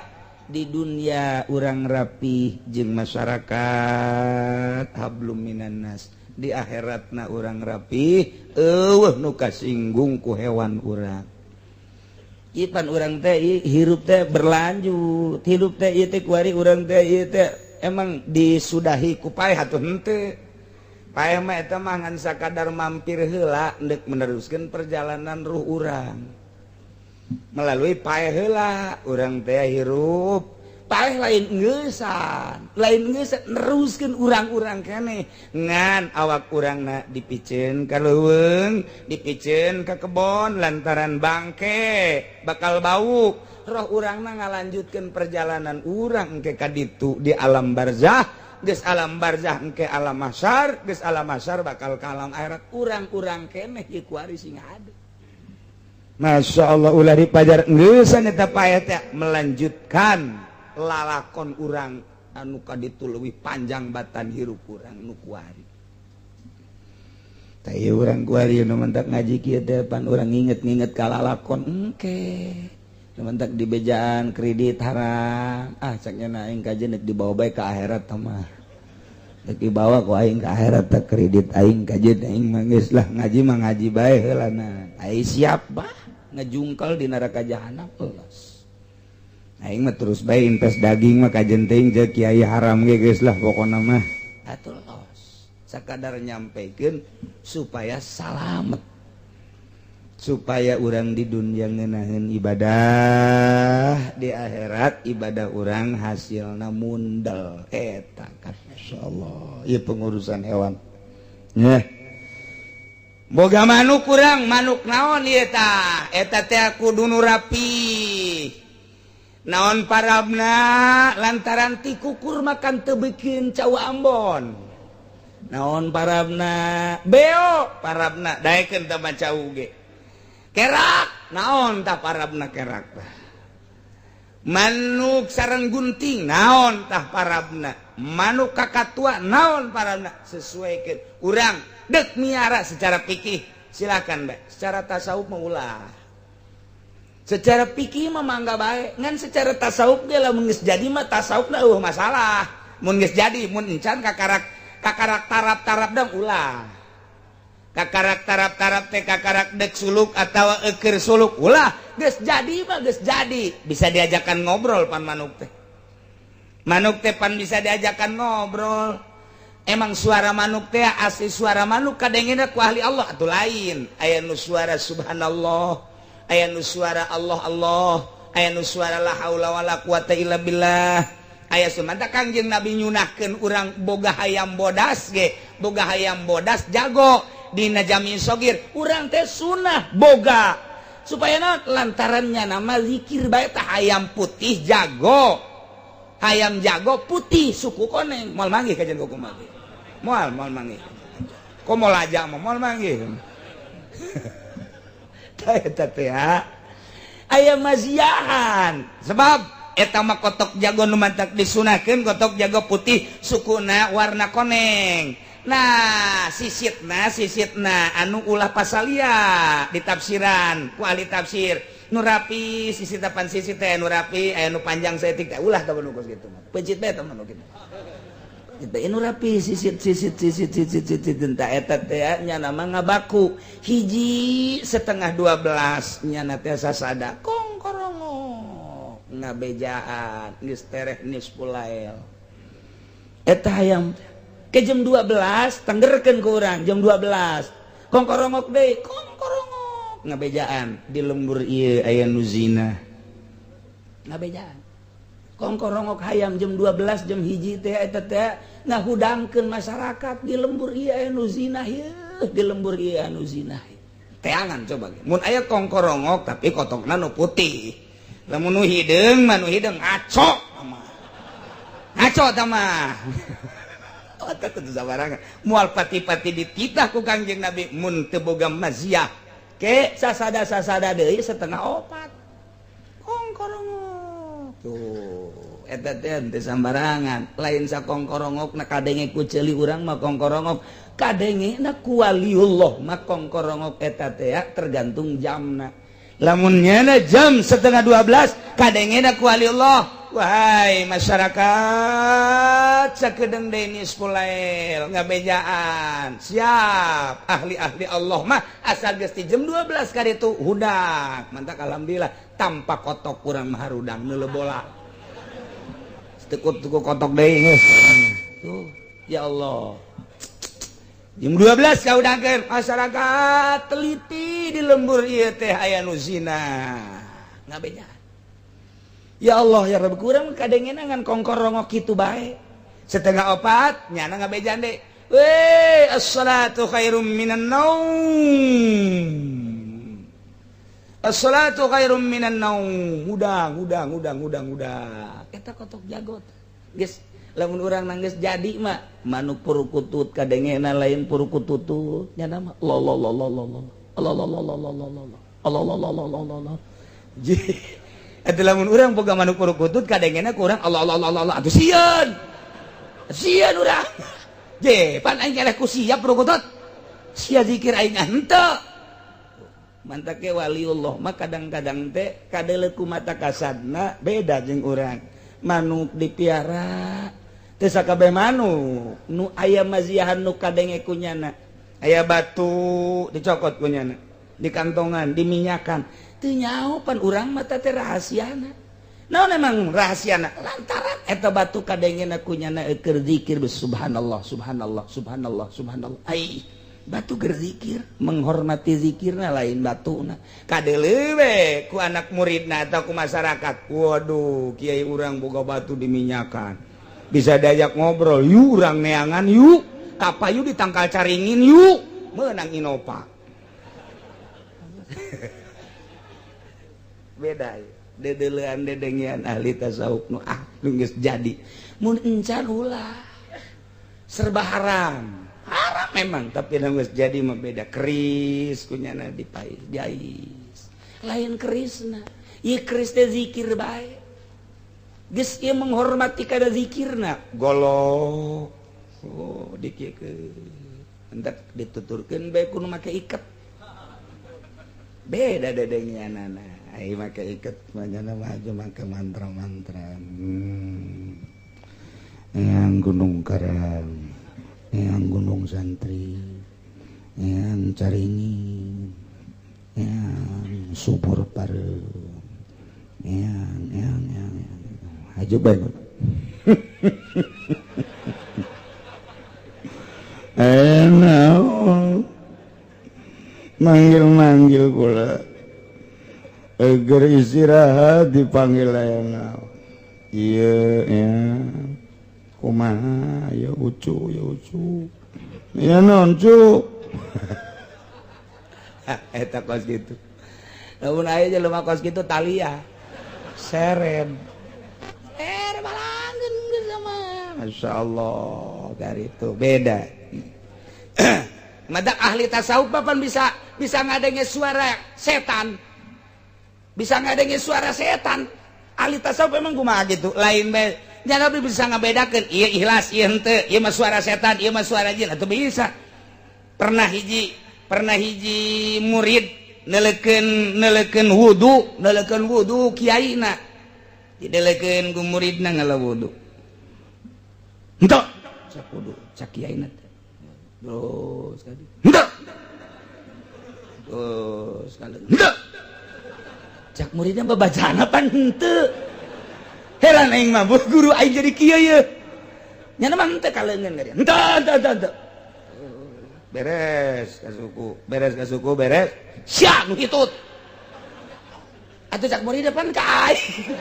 di dunia urang rapi jeung masyarakat, hablum minannas, di akhiratna urang rapi, eueuh nu kasinggung ku hewan urang. Ipan urang teh hirup teh berlanjut, hirup teh ieu teh kuari urang teh ieu teh emang disudahi ku paeh atuh henteu. Paeh mah eta mah ngan sakadar mampir heula, ndek meneruskeun perjalanan ruh urang melalui paeh heula. Urang teh hirup paeh lain ngeusan, lain ngeusan, neruskeun urang-urang keneh, ngan awak urangna dipiceun ka leuweung, dipiceun ka kebon lantaran bangke bakal bau. Roh urangna ngalanjutkeun perjalanan urang engke ka ditu di alam barzah. Geus alam barzah, engke alam mahsyar, geus alam mahsyar bakal ka alam akhirat. Urang-urang keneh ieu kuari sing ada. Masya Allah, ulah dipajar ngeusan eta paeh teh melanjutkan lalakon urang anu kaditu leuwih panjang batan hirup urang nu kuari. Tah ieu urang kuari nu mentak ngaji kieu teh pan urang nginget-nginget ka lalakon engke. Nu mentak dibejaan kredit haram. Ah, cak nya aing kajeun deuk dibawa bae ka akhirat mah. Deuk dibawa ku aing ka akhirat teh kredit aing, kajeun aing mah geus lah, ngaji mah ngaji bae heula na. Aing siap bah ngejungkel di neraka jahanam los. Aing mah terus bae invest daging mah kajeun teuing jeung kiai haram ge geus lah pokona mah. Atuh los. Sakadar nyampekeun supaya salamet. Supaya urang di dunia ngeunaheun ibadah, di akhirat ibadah urang hasilna mundel eta kan. Masyaallah, ieu pengurusan hewan. Nyeh. Boga manuk kurang, manuk naon ieu tah? Eta teh kudu nu rapi. Naon parabna? Lantaran ti kukur makan teu bikin cau Ambon. Naon parabna? Beo parabna, daekeun teh mah cau ge. Kerak naon tah parabna kerak tah? Manuk sareng gunting naon tah parabna? Manuk kakatua naon parabna? Sesuaikan urang dek miara secara fikih silakan bae, secara tasawuf mah ulah. Secara fikih mah mangga bae, ngan secara tasawuf ge lamun geus jadi mah tasawufna eueuh masalah. Mun geus jadi, mun encan kakarak kakarak tarap-tarap dong ulah. Kakarak tarap-tarap teh kakarak dek suluk atau eker suluk ulah. Geus jadi mah geus jadi, bisa diajakan ngobrol pan manuk teh. Manuk teh pan bisa diajakan ngobrol. Emang suara manuk teh asli suara manuk kadengena ku ahli Allah atau lain. Aya nu suara subhanallah, aya nu suara Allah Allah, aya nu suara la haula wala quwata illa billah. Aya sumanta Kangjeng Nabi nyunahkeun urang boga hayam bodas ge, boga hayam bodas jago dina jami sogir urang teh sunah boga supaya naon? Lantarannya nama zikir bae tah hayam putih jago, hayam jago putih suku koneng moal manggih kajian kuku manggih, moal moal manggih, komo lajang mah moal manggih. Tah eta teh aya maziahan sebab eta mah kotok jago nu mantak disunahkeun, kotok jago putih sukuna warna koneng. Nah, sisitna sisitna anu ulah pasalia ditafsiran ku ahli tafsir nu rapi sisit tapan sisit teh nu rapi, aya nu panjang saeutik teh ulah tah nu kos kitu mah peuncit bae tah nu kitu. Kita nu rapi sisit sisit sisit sisit sisit tah eta teh nya mah ngabaku hiji setengah 12 nyana teh sasada kongkorongok ngabejaan geus tereh nisful lail eta hayam ke jam 12 tanggerkeun ku urang jam 12 kongkorongok deui, kongkorongok ngabejaan di lembur ieu aya nu zina ngabejaan kongkorongok hayam jam 12 jam hiji teh eta teh ngahudangkeun masyarakat di lembur ieu aya nu zina ieu, di lembur ieu anu zina. Teangan coba mun aya kongkorongok tapi kotokna nu putih, lamun nu hideung mah nu hideung ngaco mah, ngaco tah mah. Mual pati-pati dititah ku Kangjeng Nabi mun teu boga maziah ke sasada sasada deui setengah opat kongkorongok tuh eta teh teu sambarangan, lain sakongkorongok na kadenge ku ceuli urang mah kongkorongok, kadenge na ku waliullah mah kongkorongok eta teh tergantung jamna. Lamun nyana jam setengah 12 kadenge na ku waliullah, wahai masyarakat sakedeng deui nisful lail ngabejaan siap ahli-ahli Allah mah asal geus ti jam 12 kaditu hudang mantak. Alhamdulillah tanpa kotok kurang mah harudang neuleu bola tekuk tuku kotok deui geus tuh. Ya Allah, jam 12 kahudangkeun masyarakat, teliti di lembur ieu teh aya nu zina ngabejaan. Ya Allah ya Rabb, kurang kadengena ngan kongkorongok kitu bae setengah opat nyana ngabejan deh, weh, as-salatu khairum minan naum, as-salatu khairum minan naum, udang udang udang udang udang eta kotok jagot geus. Lamun urang nangis jadi mah manuk purukutut kadengena lain purukututut nyana mah lo lo lo lo lo lo lo lo lo lo lo lo lo lo lo lo lo lo lo. Eta lamun urang boga manuk purukutut kadengena ku urang Allah Allah Allah Allah, atuh sieun sieun urang je pan aing eleh ku sia purukutut sia zikir aing henteu. Mantak ge waliullah mah kadang-kadang teh kadeuleu ku mata kasadna beda jeung urang. Manuk dipiara teu sakabeh manuk nu aya maziahan nu kadenge ku nyana, aya batu dicokot ku nyana di kantongan diminyakan teu nyaho pan urang mah teh rahasiana. Naon emang rahasiana? Lantaran eta batu kadengena ku nyana keur zikir subhanallah subhanallah subhanallah subhanallah, ai batu keur zikir menghormati zikirna lain batuna kadeuleu we ku anak muridna atau ku masyarakat, waduh kiai urang boga batu diminyakan bisa diajak ngobrol yuk, urang neangan yuk, kapayu di tangkal caringin yuk, menang Innova. Beda dedelean dedengian ahli tasawuf nu ah nu geus jadi mun encan ulah serba haram haram memang tapi nu geus jadi mah beda. Keris kunyana dipais jais lain kerisna ieu keris teh zikir bae geus ieu menghormati kada zikirna golok oh dikiekeun entak dituturkeun bae kudu make iket beda dedengianana. Ai make iket manyana mah aja make mantra-mantra. Yang Gunung Karang, yang Gunung Santri, yang Caringin, yang Subur Pareu, yang aja bae. Enak manggil-manggil kula. Agar istirahat dipanggil aya. Iya ya. Kumaha ya ucu ya ucu. Ya non cu. Eta kos kitu. Lamun aya jelema kos kitu talia. Seren. Balangkeun geus sama. Masyaallah, dari itu beda. Madak ahli tasawuf papan bisa Bisa ngadenge suara setan, bisa ngadenge suara setan. Ahli tasawuf emang kumaha gitu, lain bae nya bisa ngabedakeun ieu ikhlas, ieu henteu, ieu mah suara setan, ieu mah suara jin, atuh bisa. Pernah hiji murid neleukeun neleukeun wudu, neleukeun wudu kiaina, didelekeun ku muridna ngala wudu. Henteu, cak wudu, cak kiaina teh. Terus kali henteu, terus kali henteu, cak muridnya babacaan pan henteu. Heran aing mah, bu guru aing jadi kieu ye, nya mah henteu kaleungeun ka dia, henteu henteu henteu henteu. Beres ka suku, beres ka suku, beres sia nu hitut atuh, cak muridnya pan ka aing,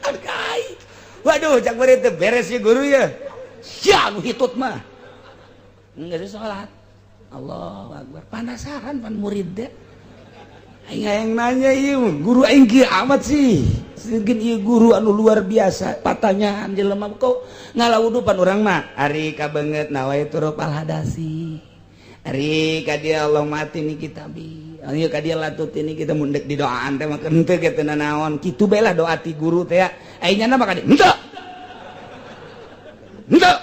pan ka aing. Waduh, cak murid teh, beres ya guru ya, sia nu hitut mah. Enggak salat, Allahu Akbar, penasaran pan murid deh. Aing hayang nanya, ieu guru aing kieu amat sih. Mungkin ieu guru anu luar biasa. Patanyaan jelema kok ngala wudu pan urang mah. Ari kabeungeut nawaitu raf'al hadasi. Ari ka dia Allahumma atini kitabi. Ari ka dia latut ini kita mun deuk didoaan teh mah henteu ge teu nanaon. Kitu bae lah doa ti guru teh ya. Aing nyana mah ka dia henteu. Henteu.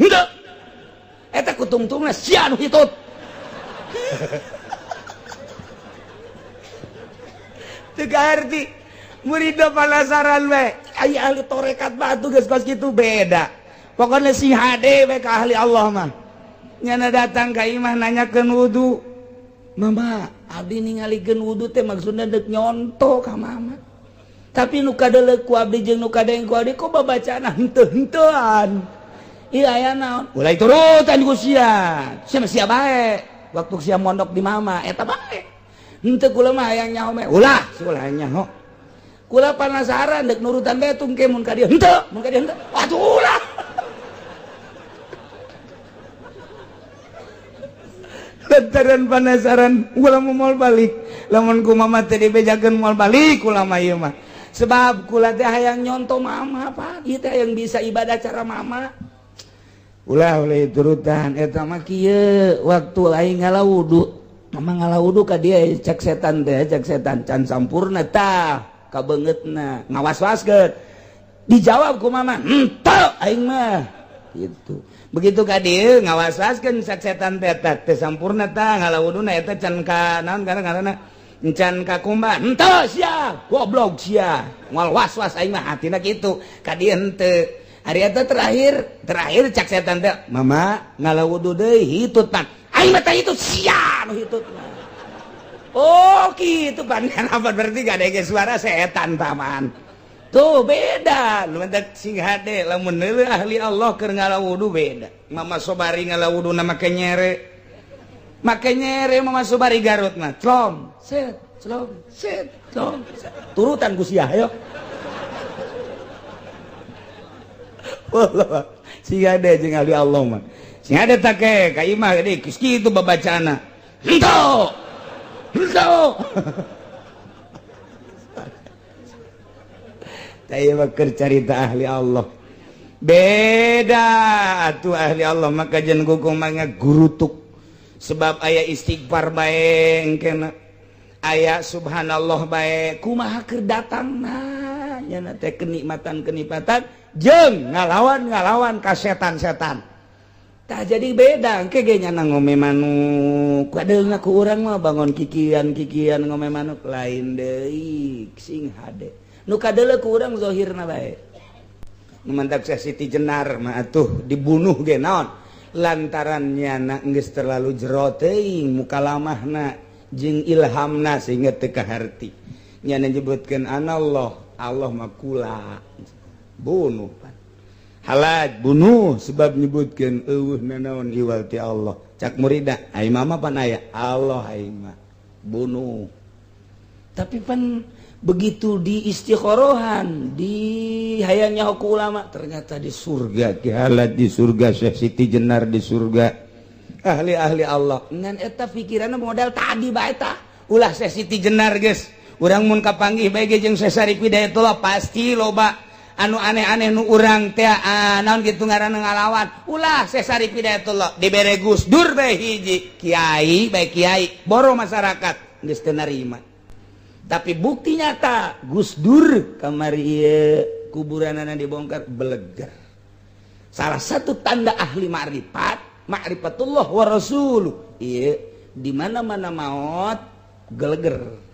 Henteu. Eta kutungtungna sia nu hitut. Teu kaharti murid penasaran we. Aya ahli torekat batu geus kos kitu beda. Pokoknya si hade we ka ahli Allah mah. Nyana datang ka imah nanyakeun wudu. Mama, abdi ningalikeun wudu teh maksudna deuk nyonto ka mama. Tapi nu kadeleuk ku abdi jeung nu kadeng ku abdi kok babacaana henteu-henteuan. Ieu aya naon? Ulah turutan ku sia. Sia mah sia bae. Waktu sia mondok di mama eta bae. Henteu, kula mah hayang nyaho me. Ulah, ulah nyaho. Kula penasaran dek nurutan bae tungke mun ka dieu henteu, mun ka dieu henteu. Waduh ulah. Lantaran penasaran kula mau moal balik. Lamun ku mama teh dibejakeun moal balik kula mah ieu mah. Sebab kula teh hayang nyonto mama apa? Ieu teh hayang bisa ibadah cara mama. Ulah ulah turutan eta mah kieu waktu aing ngala wudu. Mama ngala wudu ka dia cek setan teh, cek setan can sampurna tah kabeungeutna ngawas-waskeun. Dijawab ku mama, henteu aing mah. Gitu. Begitu ka dieu ngawas-waskeun cek setan teh, tah teu sampurna tah ngala wuduna eta can ka naon karena ngaranna can ka kumba. Henteu sia, goblok sia. Moal was-was aing mah hatina kitu. Ka dieu henteu. Ari eta terakhir, terakhir cek setan teh, mama ngala wudu deui hitut pan. Aing mah teh hitut sia nu hitut mah. Oh gitu pan, kenapa berarti gak ada suara setan paman. Tuh beda, lu mentak sing hade lamun neuleuh ahli Allah keur ngala wudu beda. Mama Sobari ngala wudu na make nyere. Make nyere Mama Sobari Garut mah. Clom, set, clom, set, clom. Set. Turutan ku sia ayo. Wallah, sing hade jeung ahli Allah mah. Sing hade take ka imah gede geus kitu babacaana. Henteu. Henteu. Tah mah keur carita ahli Allah. Beda atuh ahli Allah maka jeung kuku mah gurutuk. Sebab aya istighfar bae engkena. Aya subhanallah bae kumaha keur datangna nya teh kenikmatan-kenikmatan jeung ngalawan-ngalawan ka setan-setan. Tah jadi beda engke ge nya ngome manuk. Kadeungna ku urang mah bangun kikian-kikian ngome manuk lain deui sing hade. Nu kadeuleu ku urang zahirna bae. Nu mantak Siti Jenar mah atuh dibunuh ge naon? Lantaran nyana geus terlalu jero teuing mukalamahna jeung ilhamna sehingga teu kaharti. Nyana nyebutkeun anallah, Allah mah kula. Bunuh pan. Halaj bunuh sebab nyebutkeun eueuh nanaon iwal ti Allah. Cak murida, ai mama pan aya Allah aing mah. Bunuh. Tapi pan begitu di istikhorohan di hayangnya ku ulama ternyata di surga Ki Halaj di surga, Syekh Siti Jenar di surga, ahli-ahli Allah ngan eta pikiranna modal tadi bae tah. Ulah Syekh Siti Jenar geus urang mun kapanggih bae ge jeung Syekh Syarif Hidayatullah pasti loba Anu aneh-aneh nu urang teh naon kitu ngaranna ngalawan. Ulah Syekh Syarif Hidayatullah dibere Gus Dur bae hiji kiai bae kiai boro masyarakat geus teu narima. Tapi bukti nyata Gus Dur kamari ieu kuburanana dibongkar beleger. Salah satu tanda ahli ma'rifat, ma'rifatullah wa rasuluh. Ieu di mana-mana maot geleger.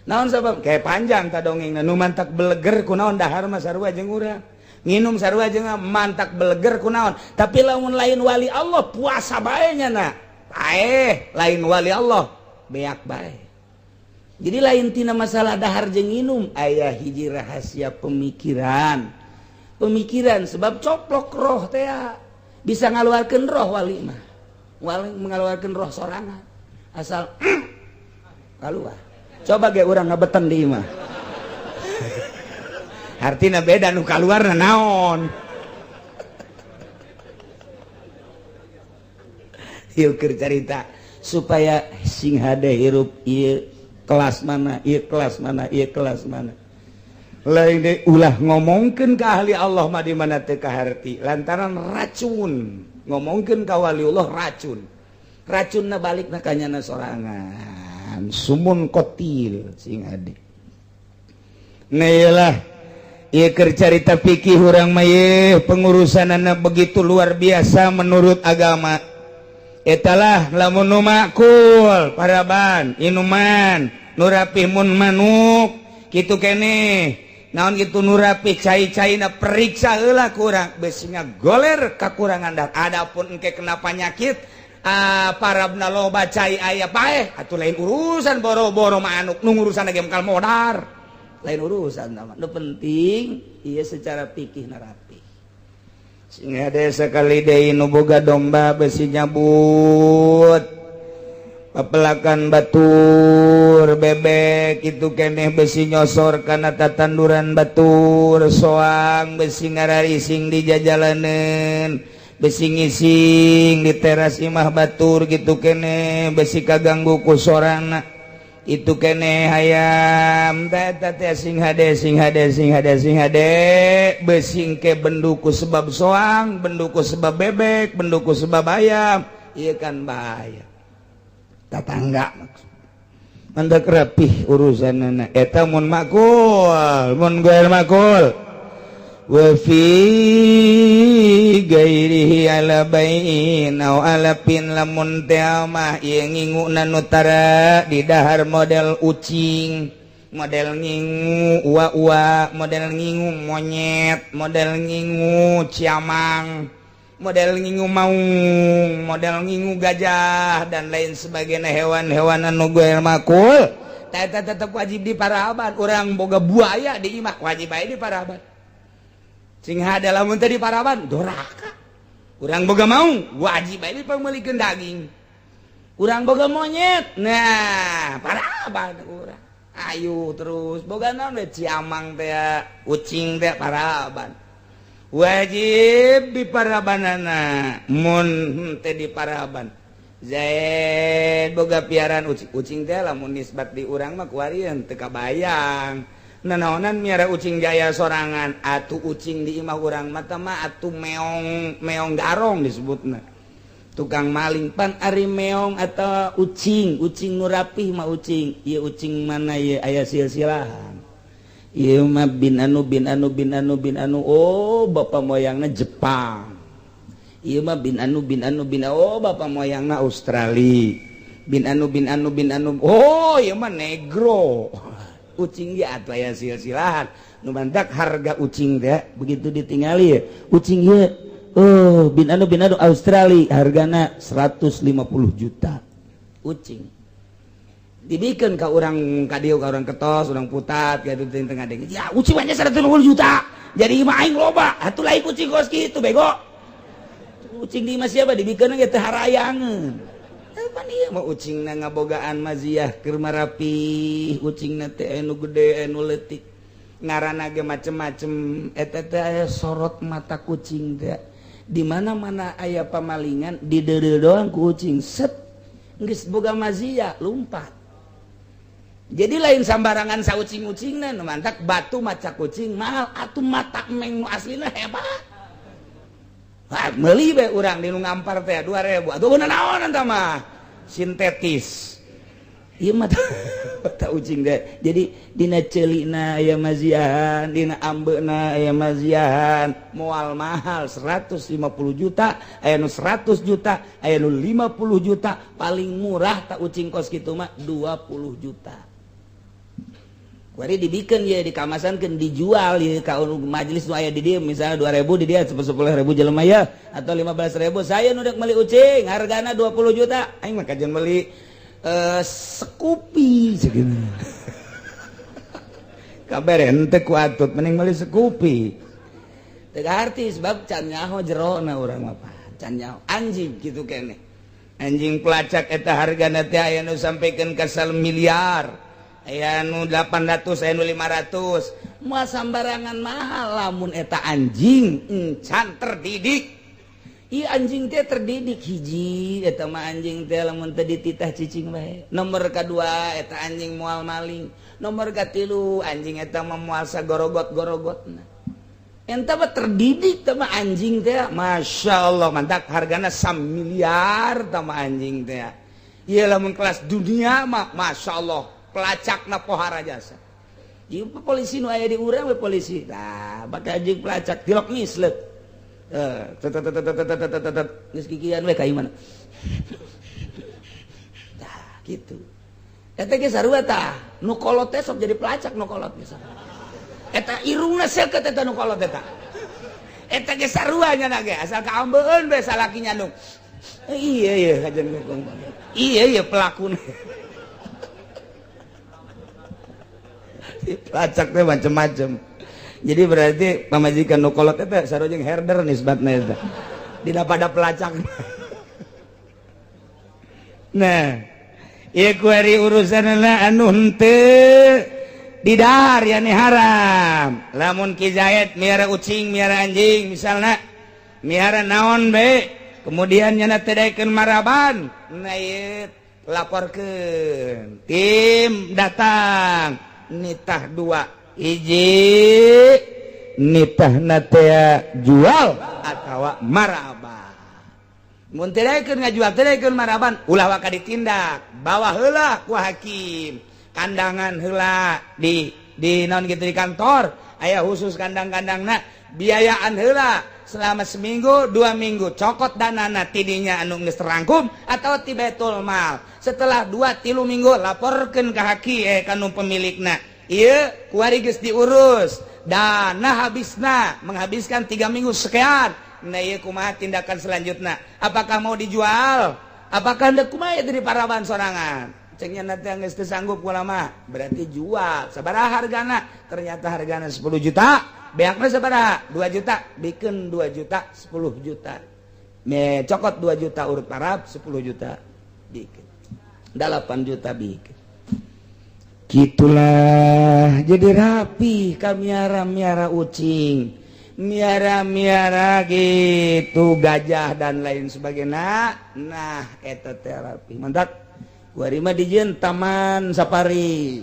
Naon sabab kayak panjang ta dongeng nu mantak beleger kunaon dahar mah sarua jeung urang. Nginum sarua jeung mantak beleger kunaon. Tapi lamun lain wali Allah puasa bae nya na. Paeh lain wali Allah beak bae. Jadi lain tina masalah dahar jeung nginum aya hiji rahasia pemikiran. Pemikiran sebab coplok roh teh bisa ngaluarkeun roh wali mah. Wali mengeluarkan roh sorangan. Asal keluar. Coba ge urang ngabeten di imah. Artina beda nu kaluarna naon. Ieu keur carita supaya sing hade hirup ieu kelas mana, ieu kelas mana, ieu kelas mana. Lain deui ulah ngomongkeun ka ahli Allah mah di mana teu kaharti lantaran racun. Ngomongkeun ka waliullah racun. Racunna balikna ka nyana sorangan. Sumun kotil sing ade. Nah iyalah ieu keur carita fikih urang mah ieu pengurusanana begitu luar biasa menurut agama. Etalah lamun nu makul paraban inuman nu rapih mun manuk kitu keneh naon kitu nu rapih cai-caina periksa heula kurang besinya goler kakurangan dar. Adapun engke kena penyakit parabna loba cai aya paeh atuh lain urusan boro-boro manuk nu urusan lagi mekal modar lain urusan nama nu penting ieu secara fikih na rapi sing hade sakali deui nu boga domba besi nyabut pepelakan batur bebek itu keneh besi nyosor kana tatanduran batur soang besi ngararising di jajalaneun besi ngising di teras imah batur gitu kene besi kaganggu ku sorana itu kene hayam teta teh sing hade sing hade sing hade sing hade besi ke benduku sebab soang benduku sebab bebek benduku sebab ayam ieu kan bahaya tatangga maksud mandak rapih urusanana eta mun makul mun goer makul wa fi gairihi ala bain au ala pin lamun teh mah ieu nginguna nu tara di dahar model ucing model ngingu ua-ua model ngingu monyet model ngingu ciamang model ngingu maung model ngingu gajah dan lain sebagainya hewan-hewan anu goer makul eta tetep wajib di paraban. Urang boga buaya di imah wajib bae di paraban. Sing hade lamun teh di paraban doraka. Urang boga maung wajib bae dipameulikeun daging. Urang boga monyet nah paraban urang. Ayo terus boga naon we ciamang teh ucing teh paraban. Wajib di parabanana mun teh di paraban. Zaid boga piaran ucing, ucing teh lamun nisbat di urang mah kuarieun teu kabayang. Nanaonan miara ucing jaya sorangan atuh ucing di imah urang mata mah atuh meong meong garong disebutna tukang maling pan ari meong atau ucing ucing nu rapih mah ucing ieu ucing mana ieu aya silsilahan ieu mah bin anu bin anu bin anu bin anu oh bapak moyangna Jepang ieu mah bin anu bin anu bin oh bapak moyangna Australia bin anu bin anu bin anu oh ieu mah negro ucing ge atuh aya silsilahan nu mantak harga ucing teh begitu ditingali ucing ieu oh bin anu Australia hargana 150 juta ucing dibikeun ka urang ka dieu ka urang ketos urang putat kitu teh tengah deui ya ucing mah 150 juta jadi imah aing loba atuh lain ucing kos kitu bego ucing di imah siapa dibikeun ge teu harayangeun. Pan ieu mah ucingna ngabogaan maziah keur marapih ucingna teh anu gede anu leutik ngaranna ge macem-macem eta teh aya sorot mata kucing teh di mana-mana aya pamalingan dideudeuh doang ku ucing set geus boga maziah lumpat. Jadi lain sambarangan saucing-ucingna nu mantak batu maca kucing mahal atuh mata meng nu aslina hebat. Wah, meuli bae urang di nu ngampar teh 2000. Atuh naon eta mah? Sintetis. Ieu mah mata ucing deh. Jadi dina ceulina aya maziahan, dina ambeuna aya maziahan, moal mahal 150 juta, aya nu 100 juta, aya nu 50 juta, paling murah tak ucing kos kitu mah 20 juta. Kuari dibikeun ye dikamasankeun dijual ye ka majelis nu aya di dieu misalnya 2000 di dia 10.000 jelema ya atau 15.000 saya nu dek meuli ucing hargana 20 juta aing mah kajian meuli Scoopy segini. Kabar ente ku atut mending meuli Scoopy. Teu arti sebab can nyaho jerona urang mah can nyaho anjing kitu keneh. Anjing pelacak eta hargana teh aya nu sampaikan ka miliar. Aya nu 800 aya nu 500. Moal sambarangan mahal lamun eta anjing encan terdidik. Ieu anjing teh terdidik hiji eta mah anjing teh lamun teu dititah cicing bae. Nomor kadua eta anjing moal maling. Nomor katilu anjing eta mah moal sagorogot-gorogotna. Eta mah terdidik teh mah anjing teh Masya Allah mantap hargana 1 miliar tah mah anjing teh. Ieu lamun kelas dunia mah Masya Allah pelacakna pohara jasa. Ieu polisi nu aya di urang we polisi. Tah bake anjing pelacak tilok misleuk. Geus kikian we ka imana. Tah kitu. Eta ge sarua tah, nu kolot teh sok jadi pelacak nu kolot geus. Eta irungna seukeut eta nu kolot eta. Eta ge sarua nya ge asal kaambeun bae salaki nyandung. Iya iya kajian iya iya pelakuna. Si pelacak teh macem-macem. Jadi berarti pamajikan nu kolot eta sarua jeung herder nisbatna eta. Dina pada pelacak. Nah, ieu kuari urusanna anu henteu didahar yani haram. Lamun Ki Zaid miara ucing, miara anjing misalna, miara naon bae, kemudian nyana teu daekeun maraban, nah ieu laporkeun. Tim datang, nitah dua hiji nitah tea jual atawa maraban. Mun teu daekeun ngajual teu daekeun maraban ulah waka ditindak bawa heula ku hakim kandangan heula di naon gitu di kantor aya khusus kandang-kandangna biayaan heula selama seminggu 2 minggu cokot danana tidinya anu geus terangkum atau ti baitul mal setelah 2-3 minggu laporkeun ka hakim ka nu pemilikna. Iya, kuari geus diurus dana habisna menghabiskan 3 minggu sekian. Nah iya kumaha tindakan selanjutnya? Apakah mau dijual? Apakah hendak kumaha dari paraban sorangan? Cengnya nanti yang geus teu sanggup ulama, berarti jual. Sabaraha hargana? Ternyata hargana 10 juta, beakna sabaraha? 2 juta, bikin 2 juta, 10 juta. Me cokot 2 juta urut parab 10 juta bikin. 8 juta bikin. Gitulah jadi rapi kamiara-miara ucing, miara-miara gitu gajah dan lain sebagainya. Nah eta terapi mantap. Kuari mah dijieun taman safari,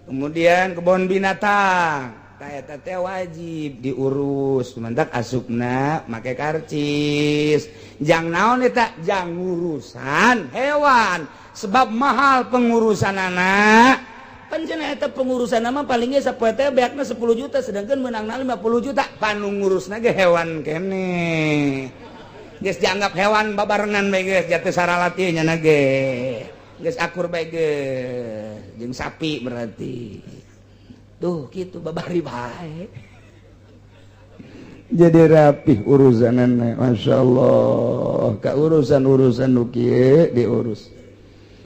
kemudian kebun binatang. Tah eta teh wajib diurus. Mantap asupna make karcis. Jang naon eta? Jang ngurusan hewan. Sebab mahal pengurusan anak. Pancen eta pengurusan nama palingnya sapoe teh beakna 10 juta sedangkan meunangna 50 juta. Panu ngurusna ge hewan keneh. Geus dianggap hewan babarengan bae geus jatuh saralati nya ge. Geus akur bae geus jeung sapi berarti. Tuh kitu babari bae. Jadi rapih urusanana Masya Allah. Ka urusan-urusan nu kieu diurus.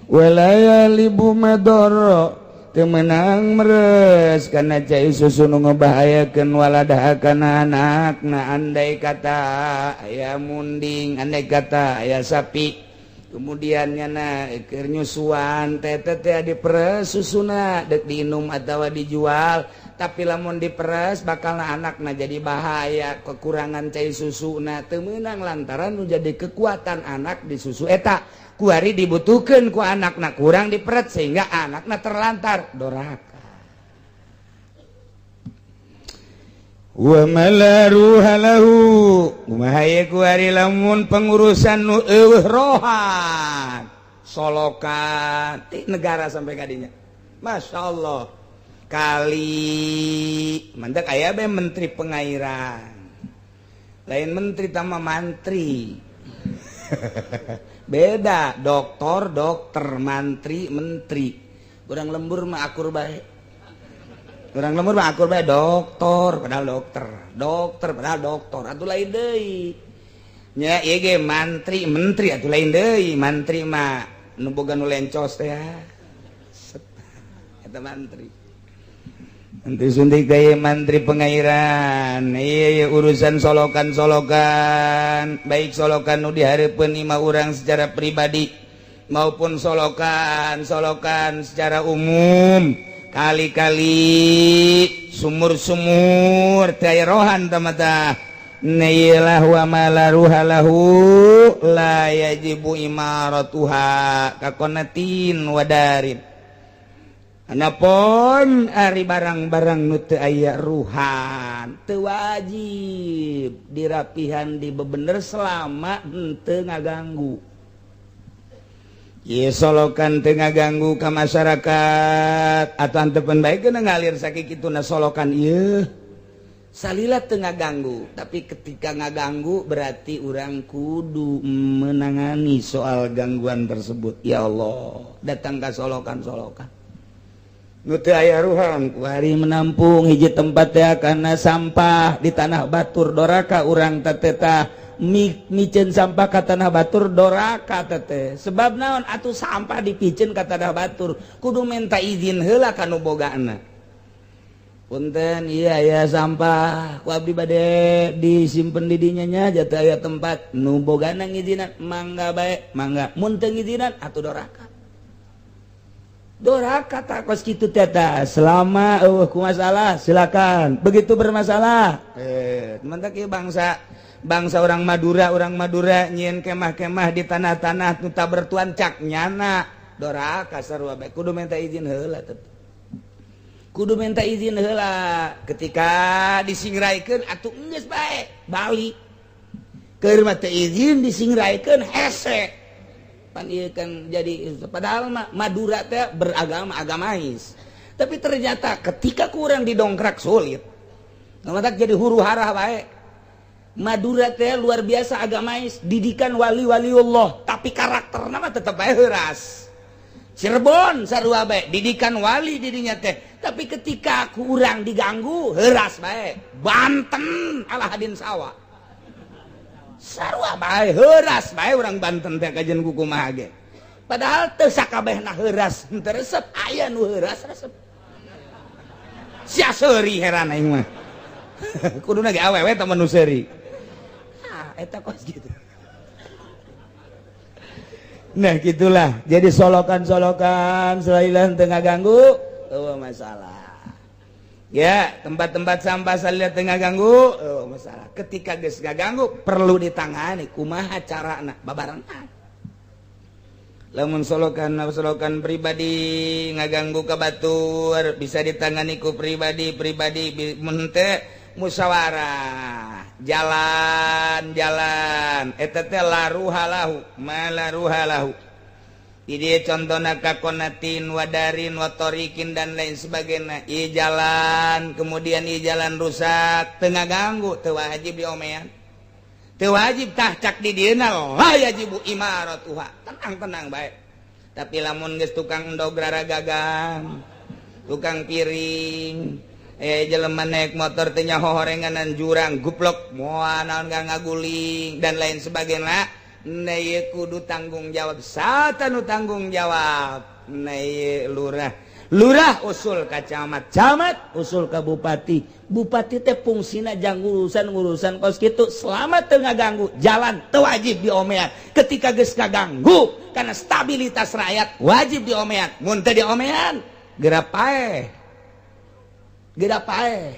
Walaya libu madoro temenang meres karena cai susu nu ngebahayakeun waladaha kana anakna andai kata aya munding andai kata aya sapi kemudian nyana keur nyusuan teh teh diperes susuna dek diinum atawa dijual Tapi lamun diperes bakal anakna jadi bahaya, kekurangan cai susu. Nah, teu meunang lantaran nu jadi kekuatan anak di susu eta. Kuari dibutuhkan ku anakna, kurang diperet sehingga anakna terlantar, doraka. Wa malaruha lahu, kumaha ye kuari lamun pengurusan nu eueuh rohan solokan ti negara sampai kadinya. Masya Allah, kali mantak aya be menteri pengairan, lain menteri tama mantri. Beda, doktor dokter, mantri menteri. Urang lembur mah akur bae, urang lembur mah akur bae, doktor padahal dokter, dokter padahal doktor, atuh lain deui nya. Ieu ge mantri menteri, atuh lain deui. Mantri mah nu boga nu lencos teh ya. Set. Eta mantri. Menteri suntik gaya mantri pengairan. Iya, urusan solokan-solokan, baik solokan nu dihareupeun imah urang secara pribadi maupun solokan-solokan secara umum, kali-kali, sumur-sumur teu aya rohan tah mata. Nailah wa ma la ruha lahu la yajibu imaratuha kakonatin wadarin. Anapun ari barang-barang nu teu aya ruhan teu wajib dirapihan, dibebener, selama henteu ngaganggu. Ieu solokan teu ngaganggu ka masyarakat atau antepen bae geuna ngalir sakituna solokan ieu salila teu ngaganggu. Tapi ketika ngaganggu berarti urang kudu menangani soal gangguan tersebut. Ya Allah, datang ka solokan-solokan nu teu aya ruhan kuari menampung hiji tempat ya karena sampah di tanah batur, doraka urang teteta miceun sampah ka tanah batur, doraka tete. Sebab naon atuh sampah dipiceun ka tanah batur? Kudu minta izin heula ka nu bogana. "Punten, iya ya, sampah ku abdi bade disimpen di dinya nya, jatuh aya tempat." Nu bogana ngizinan, mangga bae, mangga. Mun teu ngizinan atuh doraka, doraka. Tak kos kitu teta. Selama eueuh ku masalah, silakan. Begitu bermasalah, teman ieu bangsa bangsa orang Madura, orang Madura nyieun kemah-kemah di tanah-tanah nu tak bertuan, cak nyana doraka sarua bae. Kudu minta izin heula tetep, kudu minta izin heula. Ketika disingraikeun atuh geus bae balik. Keur mah teu izin disingraikeun, hese pan ieu kan. Jadi padahal mah Madura teh beragama, agamais, tapi ternyata ketika kurang didongkrak sulit. Matak jadi huru hara bae. Madura teh luar biasa agamais, didikan wali-wali Allah, tapi karakterna mah tetep bae heuras. Cirebon sarua bae, didikan wali didinya teh, tapi ketika kurang diganggu heuras bae. Banten alah hadin sawah, sarua bae, heuras bae urang Banten teh kajian ku kumaha ge. Padahal teu sakabehna heuras henteu resep, aya nu heuras resep. Sia seuri, heran aing mah. Kuduna ge awewe tah nu seuri. Ah, eta kos gitu. Nah, gitulah. Jadi solokan-solokan selain teu ngaganggu, eueuh masalah. Ya, tempat-tempat sampah salila teu ngaganggu, oh, masalah. Ketika geus ngaganggu perlu ditangani, kumaha carana? Babarengan. Lamun solokan solokan pribadi ngaganggu ka batur bisa ditangani ku pribadi pribadi, mun teu musyawarah. Jalan jalan eta teh laruha lahu malaruha lahu. Ide contohna kakonatin wadarin watorikin dan lain sebagainya. I jalan, kemudian i jalan rusak, teu ngaganggu, teu wajib diomean, teu wajib. Tah, cak di dieuna la yajibu imaratuha, tenang tenang bae. Tapi lamun geus tukang endog raragagang, tukang piring, jelema naik motor teh nyaho horenganan jurang, guplok, moal naon ngaguling dan lain sebagainya. Nah, kudu tanggung jawab satu, tanggung jawab. Nah, lurah lurah usul ka camat, camat usul ka bupati. Bupati teh fungsina jang urusan urusan kos kitu. Selama teu ngaganggu jalan, teu wajib diomean. Ketika geus kaganggu karena stabilitas rakyat, wajib diomean. Mun teu diomean, geura paeh. Geda paeh.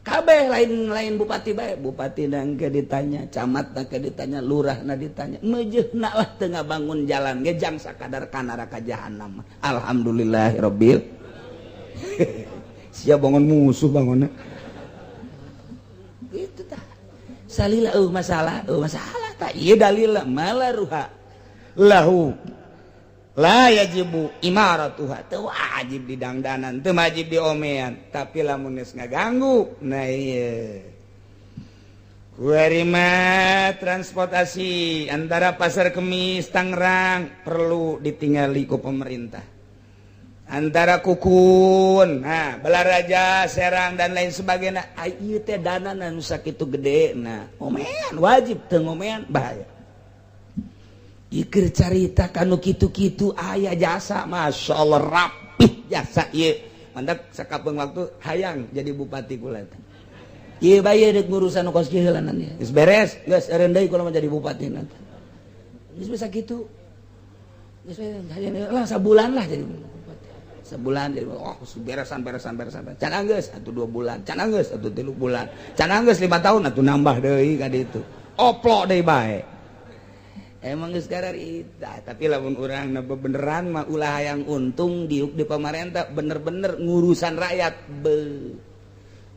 Kabeh lain-lain bupati bae, bupati nang ke ditanya, camat na ke ditanya, lurah na ditanya, meujeuhna lah teu ngabangun jalan ge jang sakadar ka neraka jahanam. Alhamdulillahirabbil. Sia bangun musuh bangunna. Itu tah. Salila masalah, masalah tah ieu dalil malaruha lahu la yajibu imaratuha, teu wajib di dangdanan, teu wajib di omean, tapi lamun geus ngaganggu nah ieu kuari mah transportasi antara Pasar Kemis Tangerang perlu ditinggali ku pemerintah, antara Kukun, nah Balaraja, Serang dan lain sebagainya, ieu teh dana nu sakitu gede, nah omean wajib, teu ngomean bahaya. Ikir carita kanu kitu-kitu aya jasa, Masya Allah rapih jasa ieu. Mandak sakapeung waktu hayang jadi bupati kula teh. Ieu bae deuk ngurusan kos kieu heulanan ieu. Geus beres, geus eureun deui kula mah jadi bupati nanti. Geus bisa kitu. Geus hayang lah sabulan lah jadi bupati. Sebulan jadi oh beresan beresan beresan. Can anggeus atuh 2 bulan, can anggeus atuh 3 bulan, can anggeus 5 tahun atuh nambah deui ka ditu. Oplok deui bae. Emang geus kararita, tapi lamun urang na beneran mah ulah hayang untung diuk di pamarentah, bener-bener ngurusan rakyat. Be.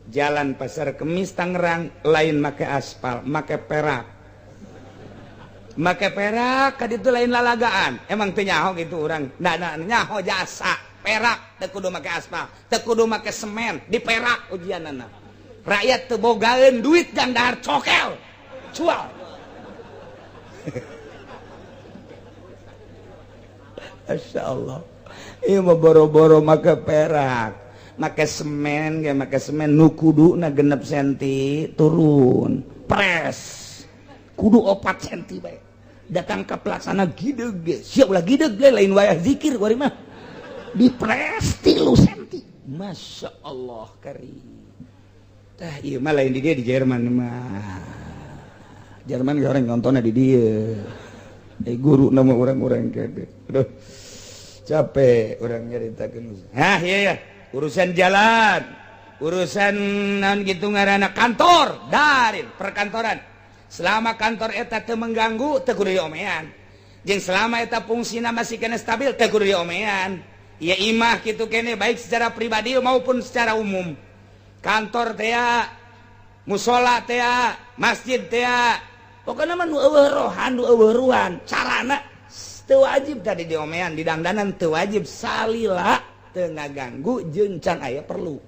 Jalan Pasar Kemis Tangerang lain make aspal, make perak. Make perak ka ditu lain lalagaan. Emang teu nyaho gitu urang. Nah, nah nyaho jasa perak teu kudu make aspal, teu kudu make semen, di perak ujianana. Rakyat teu bogaeun duit jang dahar cokel. Cual. Masya Allah, ieu mah boro-boro make perak, make semen ge make semen nu kuduna 6 senti turun, pres kudu 4 senti bae. Datang ke pelaksana gideg ge, siap ulah gideg ge lain wayah zikir kuari mah. Dipres 3 senti. Masya Allah karim. Tah ieu mah lain di dia di Jerman mah. Jerman ge orang nontonnya di dia. Guru nama orang-orang kede. Aduh, capek orang nyaritakeun. Hah, iya ya. Urusan jalan, urusan naon gitu ngaranna kantor, darin perkantoran. Selama kantor eta teu mengganggu, teu kudu diomean. Jeung selama eta fungsina masih kena stabil, teu kudu diomean. Ya imah kitu kene baik secara pribadi maupun secara umum. Kantor teh, musola teh, masjid teh, pokoknya mah nu eueuh rohan, nu eueuh ruhan, carana teu wajib tadi diomean, di dangdanan teu wajib salila teu ngaganggu jeung can aya perlu.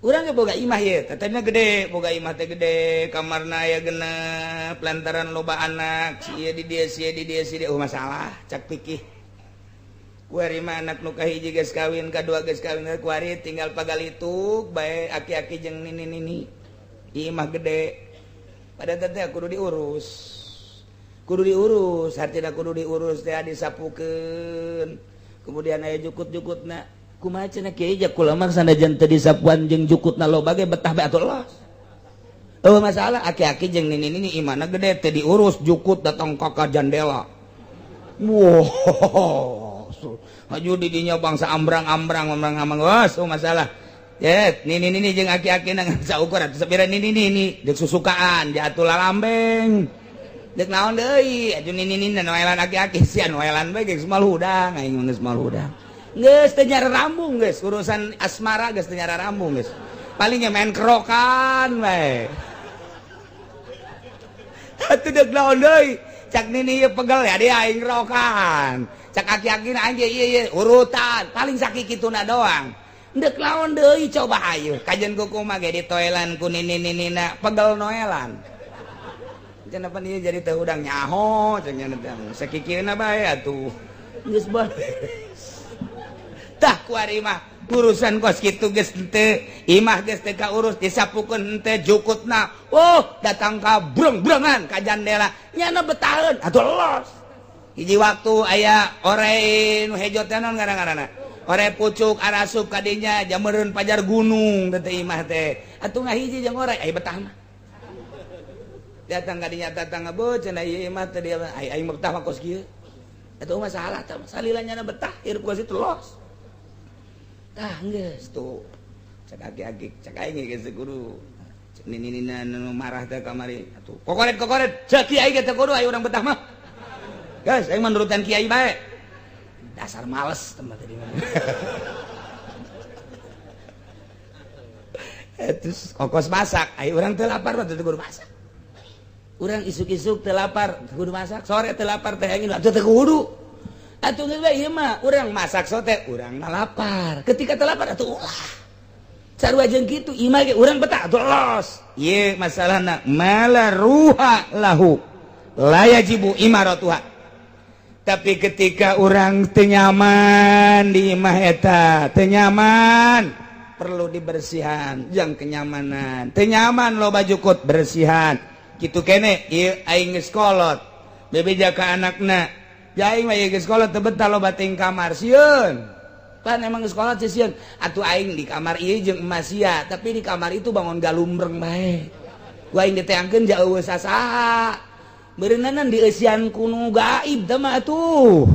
Urang ge boga imah ye, tetehna gede, boga imah teh gede, kamarna aya genep, lantaran loba anak, si ieu di dieu, si ieu di dieu, si dieu, oh masalah, cak pikih. Kuari mah anak nu kahiji geus kawin, kadua geus kawin, kuari tinggal pagalituk bae aki-aki jeung nini-nini. Imah gede. Pada teh kudu diurus. Kudu diurus, hartina kudu diurus teh disapukeun. Kemudian aya jukut-jukutna. Kumaha cenah kiai ja kula mah sanajan teu disapuan jeung jukutna loba ge betah bae atuh los. Eueuh masalah aki-aki jeung nini-nini imahna gede teu diurus jukut datang ka jandela. Wow. Haju di dinya bangsa ambrang-ambrang ambrang-ambrang geus oh masalah. Ya, nini nini jeung aki-aki nang saukur atuh sapira nini nini jeung susukaan jatuh lalambeng. Deuk naon deui atuh nini nini noelan aki-aki sia noelan bae geus mal hudang aing geus mal hudang. Geus teu nyara rambung geus urusan asmara geus teu nyara rambung geus. Paling main kerokan bae. Atuh deuk naon deui cak nini ieu pegel ya dia aing kerokan. Cak aki-aki aing ieu ieu urutan paling sakituna doang. Ndek lawan deui coba ayo kajian kuku mah ge ditoelan ku nini-ninina pegel noelan. Cenah pan ieu jadi teu hudang nyaho cenah teh sakikieuna bae atuh. Geus beres. Tah kuari mah urusan kos kitu geus henteu, imah geus teu kaurus disapukeun henteu jukutna. Oh, datang ka breng-brengan ka jandela nyana betaheun atuh los. Hiji waktu aya orai nu hejo teh naon ngaran-ngaranna? Ore pucuk arasup kadinya jamereun pajar gunung teh imah teh atuh ngahiji jeung ore ai betah mah datang kadinya datang ngebut cenah ieu imah teh dia ai aing betah mah kos kieu atuh masalah tah salila nyana betah hirup kos itu los. Tah geus tuh. Cek aki-aki, cek aing geus kudu. Cek nini-nina nu marah teh kamari atuh. Kokoret-kokoret, cek kiai ge teu kudu aya urang betah mah. Geus aing mah nurutan kiai bae. Dasar males tempat tadi mah. Terus kokos masak, ayo urang teu lapar mah teu kudu masak. Urang isuk-isuk teu lapar, teu kudu masak, sore teu lapar teh angin teu kudu. Atuh geus bae ieu mah urang masak sote, urang mah lapar. Ketika teu lapar atuh ulah. Sarua jeung kitu imah ge urang betah atuh los. Ieu masalahna mala ruha lahu la yajibu imaratuha. Tapi ketika urang teu nyaman di imah eta, teu nyaman perlu dibersihan, jang kenyamanan. Teu nyaman loba jukut bersihan. Kitu kene ieu aing geus kolot. Bebeja ka anakna. Ja aing mah ieu geus kolot teu betah loba ting kamar sieun. Pan emang geus kolot sieun. Atuh aing di kamar ieu jeung emas sia, tapi di kamar itu bangun galumbreng bae. Ku aing diteangkeun ja eueuh sasaha. Beureunanan dieusian ku nu gaib teh mah atuh.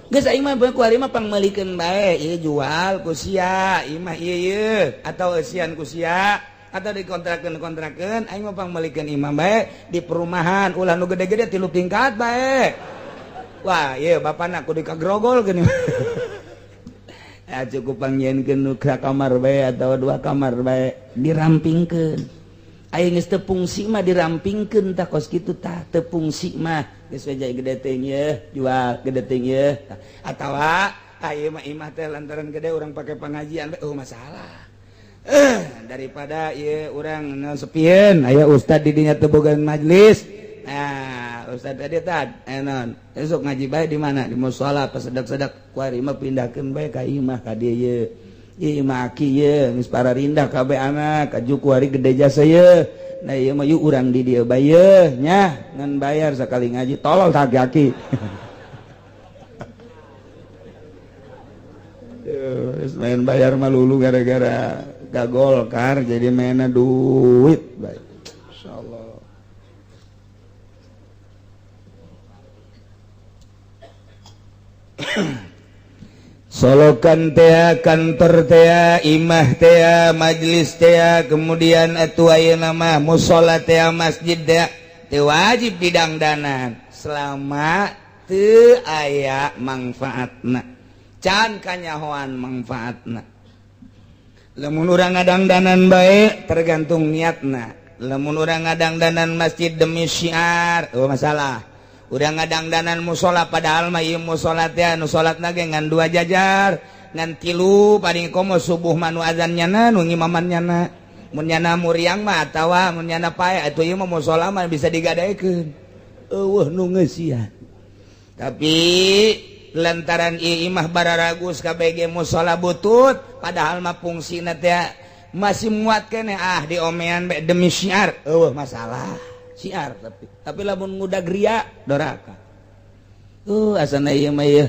Geus aing mah ku ari mah pangmeulikeun bae, ieu jual ku sia, ieu mah ieu ieu atau eusian ku sia atau dikontrakeun-kontrakeun aing mah pangmeulikeun imah bae di perumahan ulah nu gede-gede 3 tingkat bae. Wah, ieu bapana kudu kagrogol geuning. Ya cukup pangnyieunkeun nu kamar bae atau 2 kamar bae dirampingkeun. Aing geus teu fungsi mah dirampingkeun tah kos kitu tah teu fungsi mah geus we jadi gede teuing yeuh jual gede teuing yeuh atawa ieu mah imah teh lantaran gede urang pake pengajian bae oh masalah. Daripada ieu urang sepieun aya ustad di dinya teu boga majelis. Nah, ustad tadi tad naon esuk ngaji bae di mana di musala pasedak-sedak ku ari mah pindahkeun bae ka imah ka dieu yeuh. Ieu mah aki yeuh geus pararindah kabeh anak kaju ku ari gede jasa yeuh. Nah ieu mah yuk urang di dieu bae yeuh nya ngan bayar sakali ngaji tolol tah aki. Geus main bayar mah lulu gara-gara gagolkar jadi mainna duit bae. Insyaallah. Solokan tea, kantor tea, imah tea, majlis tea, kemudian atuh ayeuna mah musholla tea, masjid tea, teu wajib didangdanan selama teu aya mangfaatna. Can kanyahoan mangfaatna. Lamun urang ngadangdanan bae tergantung niatna. Lamun urang ngadangdanan masjid demi syiar, oh masalah. Urang ngadangdanan musholla padahal mah ieu musholla teh anu salatna ge ngan 2 jajar, ngan 3 paling komo subuh mah nu azan nyana nu ngimaman nyana. Mun nyana muriang mah atawa mun nyana pae atuh ieu mah musholla mah bisa digadaekeun. Eueuh nu ngeusian. Tapi lantaran ieu imah bararagus kabeh musholla butut padahal mah fungsina teh masih muat keneh ah diomean bae demi syiar, eueuh masalah. Syiar tapi lamun ngudag ria doraka. Asana ieu mah ieu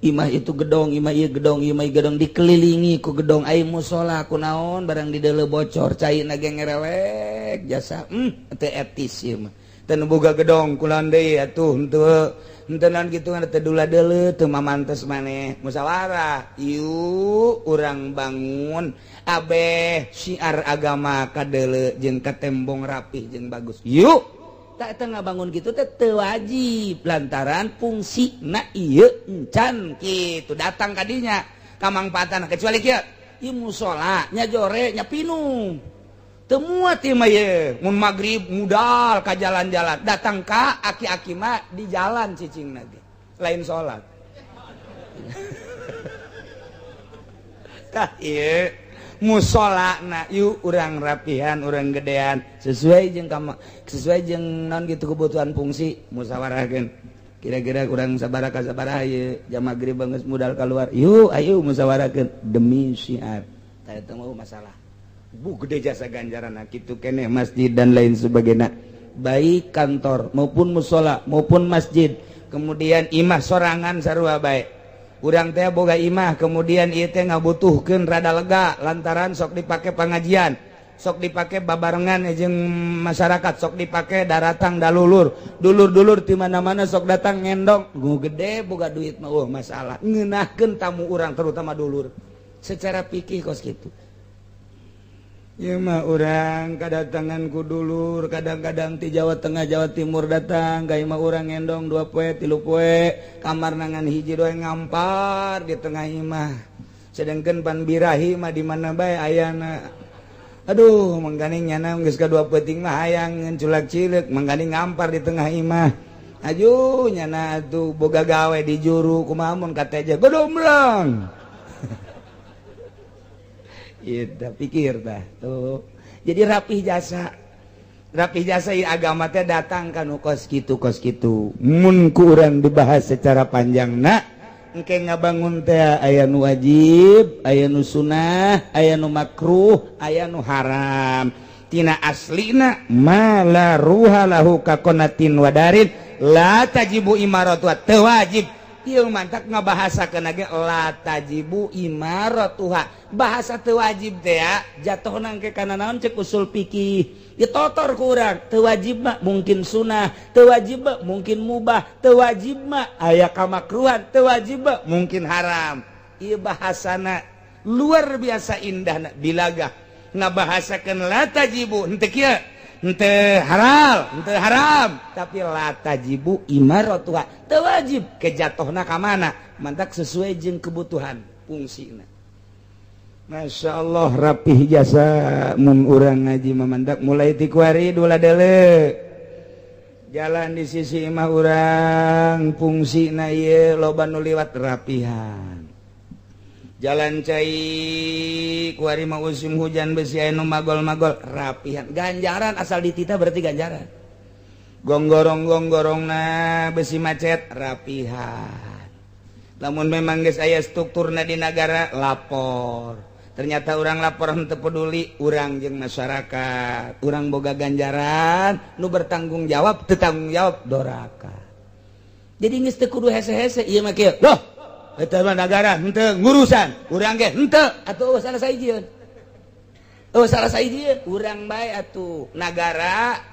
imah itu gedong, imah ieu gedong, imah ieu gedong dikelilingi ku gedong ai musholla ku naon barang di deuleu bocor caina ge ngerewek jasa teu etis ieu mah. Teu nu boga gedong kulan deui atuh henteu henteu naon kitu kan teu dula deuleu teu mamantes maneh musyawarah yuk urang bangun abeh syiar agama kadeuleu jeung katembong rapih jeung bagus yuk tak eta ngabangun kitu teh teu wajib lantaran fungsina ieu encan kitu datang kadinya kamangpaatan kecuali kieu ieu musholla nya jore nya pinung teu muat ieu mah ieu mun magrib mudal ka jalan-jalan datang ka aki-aki mah di jalan cicingna ge lain salat. Tah ieu musholla na yuk urang rapihan urang gedean sesuai jeung sesuai jeung naon gitu kebutuhan fungsi musyawarahkeun kira-kira urang sabaraha ka sabaraha ieu jam magrib geus mudal keluar yuk ayo musyawarahkeun demi syiar tah eta mah masalah bu gede jasa ganjaran kitu keneh masjid dan lain sebagainya baik kantor maupun musholla maupun masjid kemudian imah sorangan sarua bae urang teh boga imah kemudian ieu teh ngabutuhkeun rada lega lantaran sok dipake pengajian sok dipake babarengan jeung masyarakat sok dipake daratang dalulur dulur-dulur di mana-mana sok datang ngendong gu gede boga duit mah masalah ngeunahkeun tamu urang terutama dulur. Secara pikir kos gitu. Ya mah urang kadatangan ku dulur, kadang-kadang ti Jawa Tengah, Jawa Timur datang ka imah urang, ngendong 2 poe, 3 poe, kamar ngan hiji doang, ngampar di tengah imah. Sedangkan pan birahi mah di mana bae ayana. Aduh, mangkaning nyana geus kadua peuting mah hayang culak cileuk, mangkaning ngampar di tengah imah. Aduh, nyana atuh boga gawe di juru, kumaha mun kateja godombrang. Iya, pikir dah tuh. Jadi rapih jasa, rapih jasa. Agama teh datang kan kos kitu, kos kitu. Mun kurang dibahas secara panjang, nak engke ngabangun teh aya nu wajib, aya nu sunnah, aya nu makruh, aya nu haram. Tina aslina ma la ruha lahu kaqanatin wadarin la tajibu imaratu, teu wajib. Ieu mantak ngabahasakeun ge la tajibu imaratuha. Bahasa teu wajib teh ya jatuh nangke kana naon cek usul fikih, ditotor kurang. Teu wajib mah mungkin sunnah, teu wajib mah mungkin mubah, teu wajib mah aya kamakruhan, teu wajib mah mungkin haram. Ieu bahasana luar biasa indah bilagah ngabahasakeun la tajibu, henteu kieu, henteu halal, henteu haram, tapi la tajibu imaratuha, teu wajib. Kejatuhna ka mana, mantak sesuai jeung kebutuhan fungsina. Masya Allah, rapih jasa mun urang ngaji. Memandak mulai ti kuari dula dele jalan di sisi imah urang, fungsi na ieu loba nu liwat, rapihan jalan cai. Kuari mah musim hujan, besi aya nu magol-magol, rapihan. Ganjaran, asal ditita berarti ganjaran. Gonggorong gonggorong na besi macet, rapihan. Namun memang geus aya strukturna di negara, lapor. Ternyata orang lapor henteu peduli urang jeung masyarakat, urang boga ganjaran. Nu bertanggung jawab teu tanggung jawab, doraka. Jadi geus teu kudu hese-hese ieu mah kieu loh, eta mah nagara henteu ngurusan urang ge henteu atuh. Salah sahijieun, oh, salah sahijieun urang bae atuh. Nagara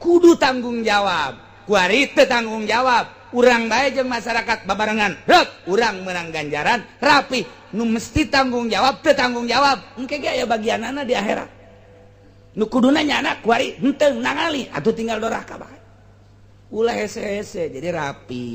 kudu tanggung jawab, kuari teu tanggung jawab, urang bae jeung masyarakat babarengan rek urang menang ganjaran rapi. Nu mesti tanggung jawab teu tanggung jawab, engke ge aya bagianana di akhirat. Nu kuduna nyana kuari henteu nangali atuh, tinggal doraka bae. Ulah hese-hese, jadi rapi.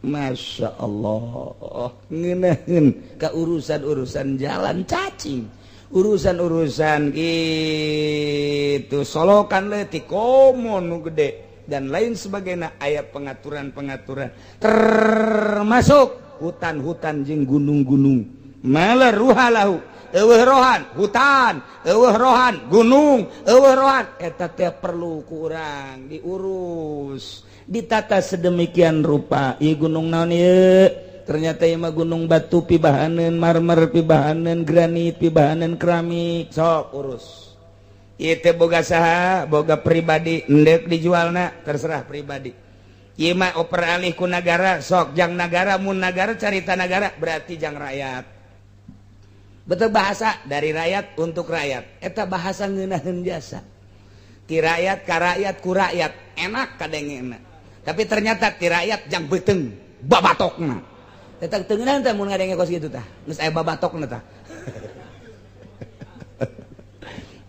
Masya Allah, ngenahin ke urusan-urusan jalan cacing, urusan-urusan gitu, solokan leutik, komo nu gede dan lain sebagainya. Aya pengaturan-pengaturan, termasuk hutan-hutan jeung gunung-gunung. Ma la ruha lahu, eueuh rohan hutan, eueuh rohan gunung, eueuh rohan eta teh perlu kurang diurus, ditata sedemikian rupa. Ieu gunung naon ieu? Ternyata ieu mah gunung batu, pibahaneun marmer, pibahaneun granit, pibahaneun keramik. Sok urus. Ieu teh boga saha? Boga pribadi. Endek dijualna terserah pribadi. Ieu mah oper alih ku nagara, sok jang nagara. Mun nagara, carita nagara berarti jang rakyat. Betul, bahasa dari rakyat untuk rakyat. Eta bahasa ngeunaheun jasa ti rakyat ka rakyat ku rakyat, enak kadengena. Tapi ternyata ti rakyat jang beuteung babatokna. Eta teu ngeunah teh mun ngadenge kos kitu tah, geus aya babatokna tah.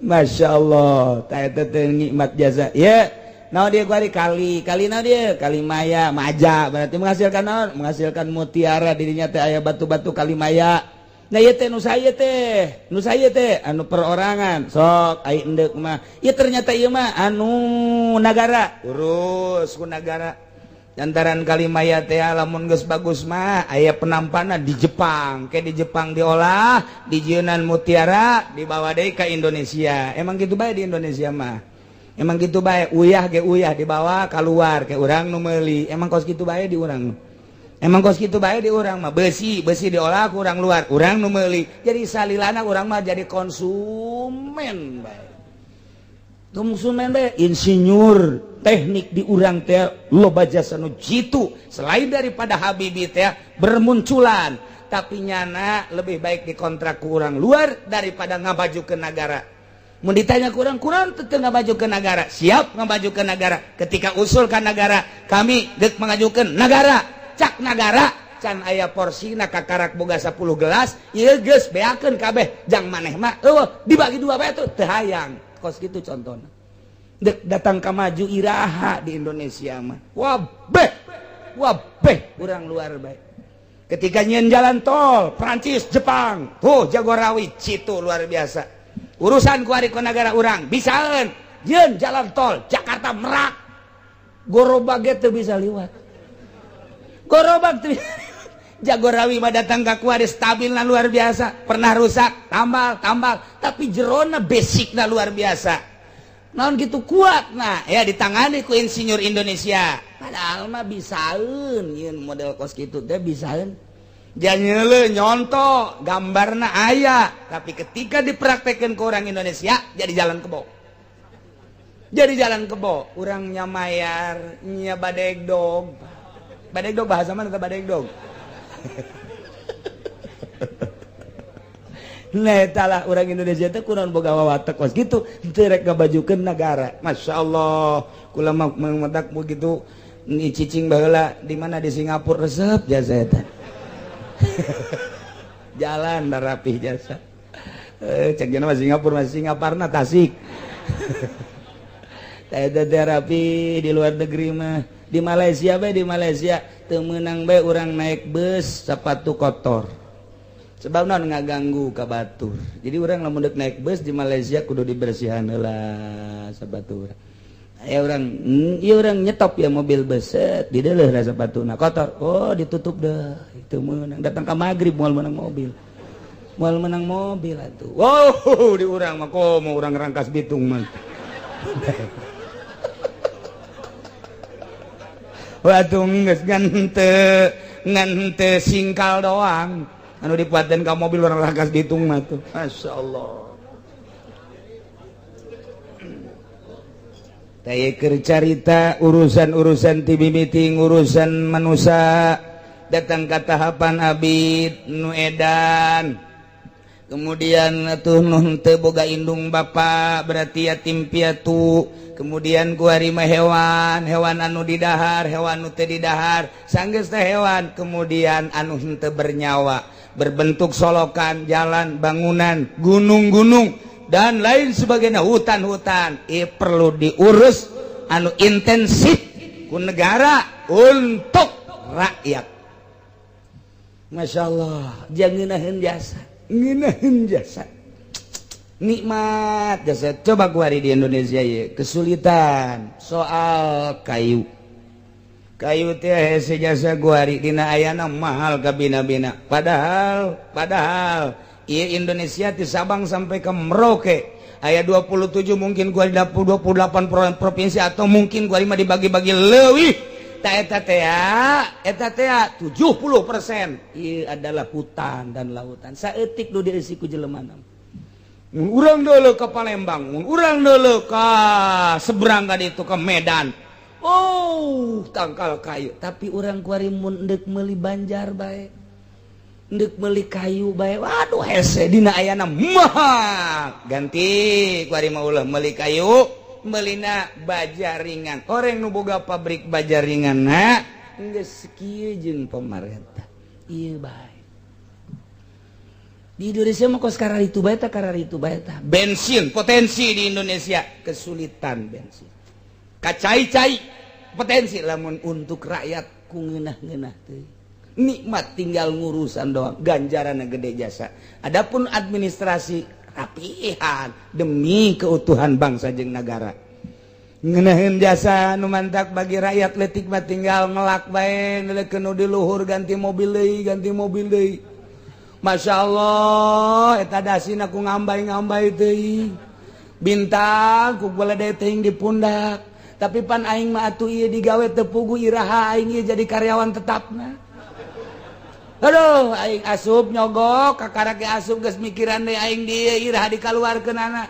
Masya Allah, tah eta teh nikmat jasa ya. Naon dia kuari? Kali kali naon dia? Kalimaya maja, berarti menghasilkan naon? Menghasilkan mutiara. Dirinya teh aya batu-batu kalimaya. Nah, ieu teh nu saya teh, nu saya teh anu perorangan, sok ai endek mah. Ieu ternyata ieu mah anu nagara, urus ku nagara. Lantaran Kalimaya teh lamun geus bagus mah aya penampanan di Jepang, kayak di Jepang diolah, dijieunnan mutiara, dibawa deui ka Indonesia. Emang gitu bae di Indonesia mah. Emang gitu bae, uyah ge uyah dibawa keluar ke urang nu meuli. Emang kos gitu bae di urang. Emang kos gitu bae di urang mah. Besi, besi diolah ku urang luar, urang nu meuli. Jadi salilana urang mah jadi konsumen bae. Konsumen bae. Insinyur teknik di urang teh loba jasa nu jitu selain daripada Habibie teh bermunculan, tapi nyana lebih baik dikontrak ku urang luar daripada ngabaju ke negara. Mun ditanya kurang-kurang tetep ngabaju ke negara, siap ngabaju ke negara. Ketika usul ke negara, kami dek mengajukan negara, cak negara. Can aya porsina kakarak boga 10 gelas, ieu geus beakeun kabeh jang maneh mah eueuh dibagi dua bae tuh teu hayang. Kos kitu contohna. Dek datang ka maju iraha di Indonesia mah. Wabeh. Wabeh urang luar bae. Ketika nyieun jalan tol Prancis, Jepang, tuh Jagorawi citu luar biasa. Urusan ku ari ku nagara urang bisaeun nyieun jalan tol Jakarta Merak. Gorobag ge teu bisa liwat. Gorobag teu. Jagorawi mah datang ka kuari stabilna luar biasa, pernah rusak, tambal, tambal, tapi jerona basicna luar biasa. Naon gitu kuat nah, ya ditangani ku insinyur Indonesia. Padahal mah bisaeun nyieun model kos kitu teh bisaeun. Jangan nyonto gambarna aya, tapi ketika dipraktekkan ke orang Indonesia jadi jalan kebo. Jadi jalan kebo, urangnya mayar, nya badegdog. Badegdog bahasa mana teh badegdog? Nah, eta lah orang Indonesia teh kunaon boga wawatek kos kitu, teu rek ngabajukeun nagara. Masya Allah, kula mah mentak begitu cicing baheula di mana di Singapura resep jasa eta. Jalan dah rapih jasa. Cek mah Singapura masih Singaparna Tasik. Eta teh rapi di luar negeri mah. Di Malaysia bae, di Malaysia teu meunang bae urang naik bus sepatu kotor. Sebab naon ngaganggu ka batur. Jadi urang lamun deuk naik bus di Malaysia kudu dibersihan heula sepatu urang. Aya urang, ieu urang nyetop ya mobil bus, di deuleuh lah sepatuna kotor. Oh, ditutup deh. Itu meunang datang ka magrib moal meunang mobil. Moal meunang mobil atuh. Wow, di urang mah komo urang Rangkas Bitung mah. Waduh geus ngan teu singkal doang anu dipuateun ka mobil urang Rangkas Bitung mah tuh. Masya Allah. Teh keur carita urusan-urusan ti mimiti urusan manusia datang ka tahapan abid nu edan. Kemudian atuh nu teu boga indung bapa berarti yatim piatu. Kemudian kuari mah hewan, hewan anu didahar, hewan nu teu didahar, sanggeus teh hewan. Kemudian anu henteu bernyawa, berbentuk solokan, jalan, bangunan, gunung-gunung dan lain sebagainya, hutan-hutan. Ieu perlu diurus anu intensif ku negara untuk rakyat. Masya Allah, jangan ngeunaheun jasa, ngeunaheun jasa. Nikmat jasa. Coba kuari di Indonesia ya kesulitan soal kayu. Kayu teh hese jasa guari dina ayana mahal kabina-bina. Padahal ieu Indonesia ti Sabang sampai ke Merauke aya 27 mungkin gua 28 provinsi atau mungkin gua mah dibagi-bagi leuwih. Ta eta teh eta teh 70% ieu adalah hutan dan lautan. Saeutik nu dieusi ku jelema. Urang dulu ke Palembang, urang dulu ke seberang tadi itu ke Medan. Oh, tangkal kayu. Tapi urang kuari mun deuk meuli banjar bae. Deuk meuli kayu bae. Waduh hese dina ayana mahal. Ganti kuari mah ulah meuli kayu, meulina baja ringan. Orang nu boga pabrik baja ringan na geus kieu jeung pamarentah. Ieu bae. Di Indonesia mah kos kararitu bae tah, kararitu bae tah. Bensin potensi di Indonesia kesulitan bensin. Kacai-cai potensi lamun untuk rakyat ku ngeunah-ngeunah teh. Nikmat tinggal ngurusan doang, ganjaran gede jasa. Adapun administrasi rapihan demi keutuhan bangsa jeung nagara. Ngeunaheun jasa nu mantak bagi rakyat leutik mah tinggal ngelak bae neulekeun nu di luhur ganti mobil deui, ganti mobil deui. Masya Allah, eta dasina ku ngambay-ngambay teuing. Bintang ku beledeh teuing di pundak. Tapi pan aing mah atuh ieu digawe teu puguh iraha aing ieu jadi karyawan tetapna. Aduh, aing asup nyogok, kakara ge asup geus mikiran deui aing dieu iraha dikaluarkeunana.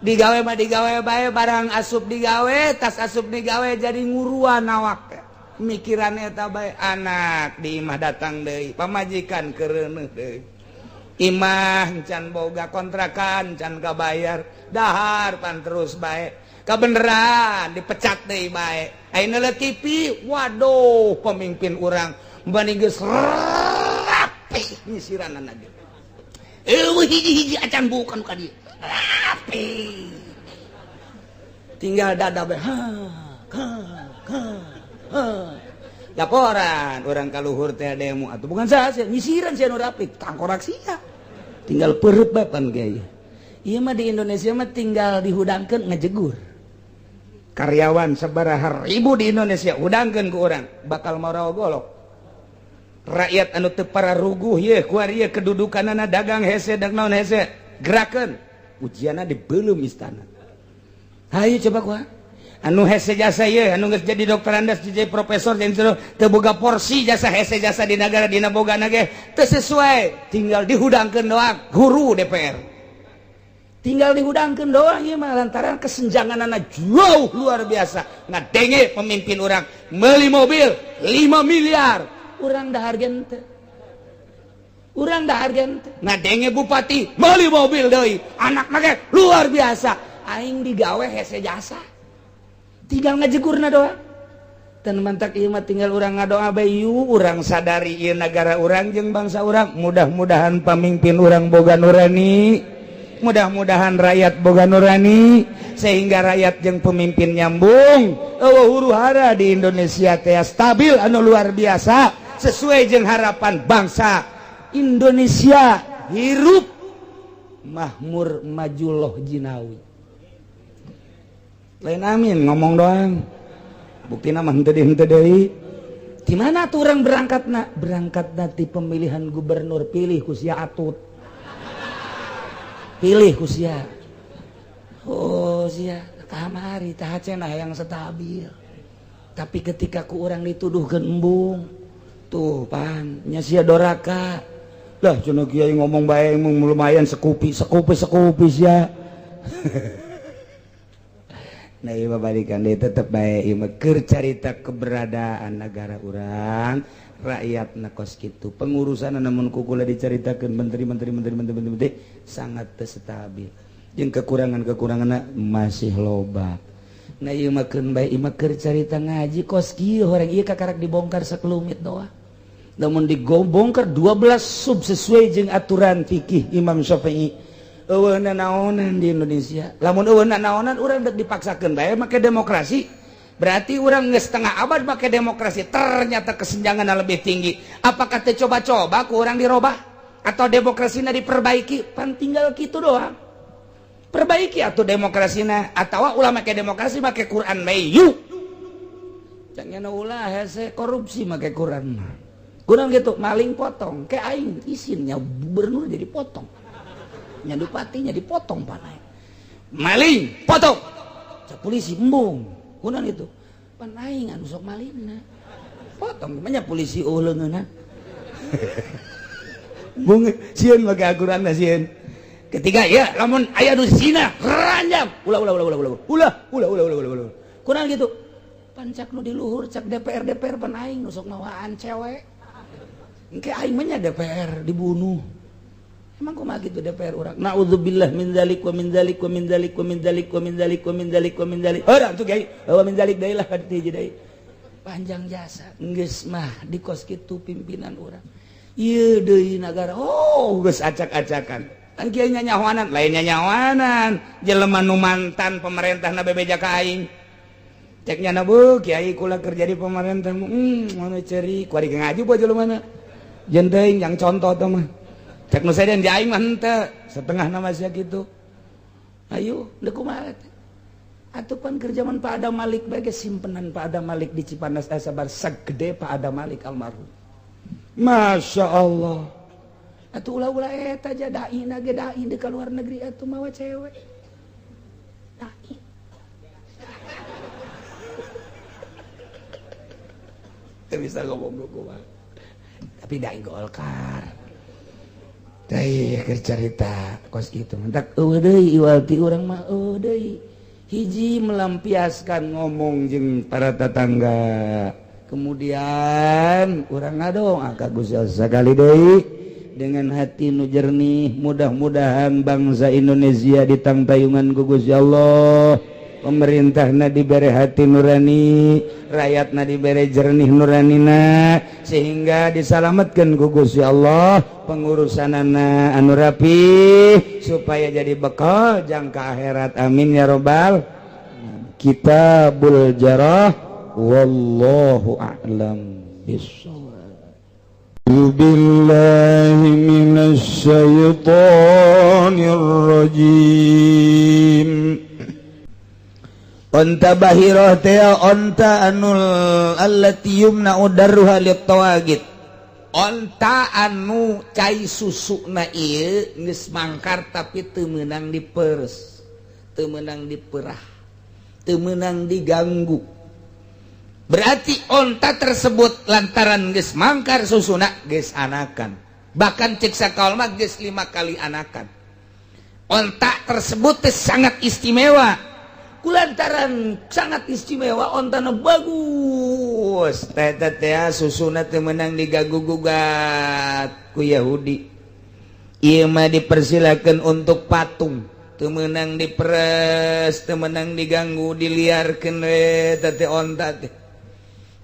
Digawe mah digawe bae barang asup digawe, tas asup digawe jadi nguruan awak teh. Mikiran eta bae anak di imah datang deui, pamajikan kereuneuh deui. Imah can boga kontrakan can kabayar, dahar pan terus bae. Kabeneran dipecat deui bae. Ayeuna TV, waduh pemimpin urang Bani geus rapi nyisiranana ge. Eueuh hiji-hiji acan bukan ka dieu. Rapi. Tinggal dada bae. Ha ha ha ha. Laporan orang kaluhur teh demo atuh bukan saya nyisiran sia nu rapi tangkorak sia. Tinggal perut bae pan ge. Ieu mah di Indonesia mah tinggal dihudangkeun ngejegur. Karyawan sabaraha ribu di Indonesia hudangkeun ku urang bakal marawa golok. Rakyat anu teu pararuguh ye kuari ye kedudukanana dagang hese dag naon hese gerakeun ujianna di belum istana. Hayu coba kuah anu hese jasa ye anu geus jadi doktorandas jadi profesor jadi teu boga porsi jasa hese jasa di negara dina bogana ge teu sesuai tinggal dihudangkeun doang guru DPR tinggal dihudangkeun doang ieu mah lantaran kesenjanganana jauh luar biasa. Ngadenge pemimpin urang meuli mobil 5 miliar, urang dahar ge henteu, urang dahar ge henteu. Ngadenge bupati meuli mobil deui, anakna ge luar biasa, aing digawe hese jasa tinggal ngajegurna doang. Dan mantak ieu mah tinggal urang ngadoa bae urang sadari ieu negara urang jeung bangsa urang, mudah-mudahan pamimpin urang boga nurani, mudah-mudahan rakyat boga nurani sehingga rakyat jeung pemimpin nyambung. Eueuh huru hara di Indonesia teh stabil anu luar biasa sesuai jeung harapan bangsa Indonesia, hirup mahmur majuloh jinawi. Lain amin ngomong doang, bukti mah henteu deui henteu deui. Di mana tuh orang berangkatna? Berangkat di pemilihan gubernur, pilih ku sia atut, pilih ku sia. Oh sia kamari tah cenah yang stabil, tapi ketika ku urang dituduhkeun embung tuh pan nya sia doraka lah cenah kiai ngomong bae lumayan sekupi sekupi sekupi sia. Nah ieu mah balikan deui tetep bae ieu mah keur carita keberadaan negara urang, rakyat kos kitu pengurusan, namun kukula diceritakan menteri-menteri menteri menteri menteri, menteri sangat teu stabil jeung kekurangan-kekurangan masih loba. Nah ieu mah keun bae ieu mah keur carita ngaji kos kieu horeng ieu kakarak dibongkar sakelumit doang. Namun digobongkar 12 sub sesuai jeung aturan fikih Imam Syafi'i, eueuh naonan di Indonesia. Lamun eueuh naonan urang dek dipaksakeun bae make demokrasi, berarti urang geus setengah abad make demokrasi ternyata kesenjangan lebih tinggi. Apakah teu coba-coba ku urang dirobah atau demokrasina diperbaiki? Pan tinggal kitu doang, perbaiki atau demokrasina atau ulah make demokrasi, make Quran bae yuk. Jangan ulah hese korupsi make Quran mah. Kurang gitu maling potong kayak aing isinnya gubernur jadi potong nya, bupatinya dipotong panai, maling potong cek polisi embung kunan itu pan aing anu sok malingna potong banyak polisi. Oh leungeunna bung sieun make Al-Qur'an sieun. Ketiga ya lamun aya nu zina ranjam ulah ulah ulah ulah ulah ulah ulah ulah ulah ulah ulah kurang gitu pan cak nu di luhur cak DPR DPR pan aing nu sok mawaan cewek engke aing mah nya DPR dibunuh. Emang kumaha gitu DPR urang? Naudzubillah min dzalik wa min dzalik wa min dzalik wa min dzalik wa min dzalik wa min dzalik wa min dzalik. Ora tuh kiai wa min dzalik deui lah ka hiji deui. Panjang jasa geus mah di kos kitu pimpinan urang. Ieu deui nagara oh geus acak-acakan. Kan kiai nyanyahoanan, lain nyanyahoanan. Jelema nu mantan pemerintahna bebeja ka aing. Cek nyana bu, kiai kula kerja di pemerintah. Mana ceri, kuari ngaji buat jelema. Jeung teuing yang contoh teh mah. Cek nu sejen di aing mah henteu, setengah nama sia kitu. Ayo, deuk kumaha teh? Atuh pan keur zaman Pak Adam Malik bae ge simpenan Pak Adam Malik di Cipanas teh sabar segede Pak Adam Malik almarhum. Masya Allah. Atuh ulah-ulah eta aja dai na ge dai di luar negeri atuh mawa cewek. Dai. Teu bisa ngomong kumaha. Tapi dai Golkar. Teh keur carita kos kitu. Mentak eueuh deui iwal ti urang mah eueuh deui. Hiji melampiaskan ngomong jeung para tetangga. Kemudian urang ngadoa ka Gusti Allah sakali deui dengan hati nu jernih, mudah-mudahan bangsa Indonesia ditangtayungan ku Gusti Allah. Pemerintahna dibere hati nurani, rakyatna dibere jernih nuranina, sehingga disalamatkan ku Gusti Allah pengurusanana anu rapi supaya jadi bekal jangka akhirat. Amin ya robbal. Kitabul Jarah, wallahu a'lam bissawab. بالله من الشيطان الرجيم. Onta bahirah teh onta anu allati yumna'u darruha lit-tawagit. Onta anu cai susuna ieu geus mangkar, tapi teu meunang diperes, teu meunang diperah, teu meunang diganggu. Berarti onta tersebut lantaran geus mangkar susuna, geus anakan. Bahkan cek sakaol mah geus lima kali anakan. Onta tersebut teh sangat istimewa. Kulantaran sangat istimewa, ontana bagus teh teh, susuna teu meunang diganggu gugat ku Yahudi. Ieu mah dipersilakan untuk patung, teu meunang diperes, teu meunang diganggu, diliarkeun we teh onta teh.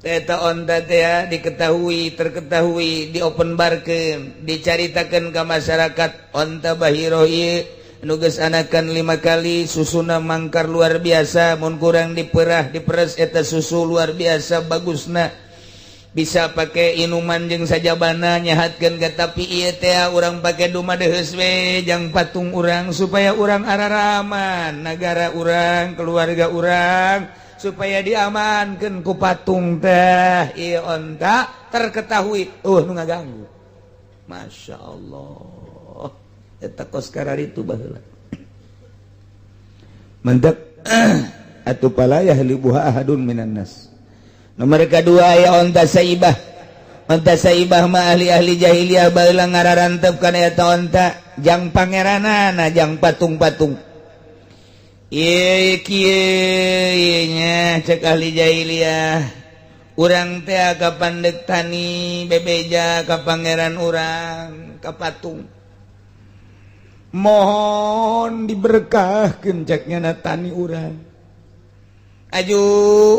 Eta onta teh ya, diketahui, terketahui, diopenbarkeun, dicaritakeun ke masyarakat, onta bahiro ieu nu geus anakan lima kali, susuna mangkar luar biasa, mun kurang diperah, diperes eta susu luar biasa bagusna, bisa pakai inuman jeung sajabana, nyehatkeun. Tapi ieu teh urang pake dumadeheus we jang patung urang, supaya urang araraman, negara urang, keluarga urang, supaya diamankan ku patung teh. Ieu onta terketahui nu ngaganggu. Masya Allah, eta kos itu baheula mantap atuh. Fala yahlibuha ahadun minan nas. Nomor kedua ya onta saibah. Onta saibah mah ahli-ahli jahiliyah baheula ngararantep kana eta onta jang pangeranana, jang patung-patung. Ieu kieu nya, cek ahli jahiliyah, urang teh kapan dek tani bebeja ka pangeran urang, ka patung, mohon diberkahkeun ceknya na tani urang. Aju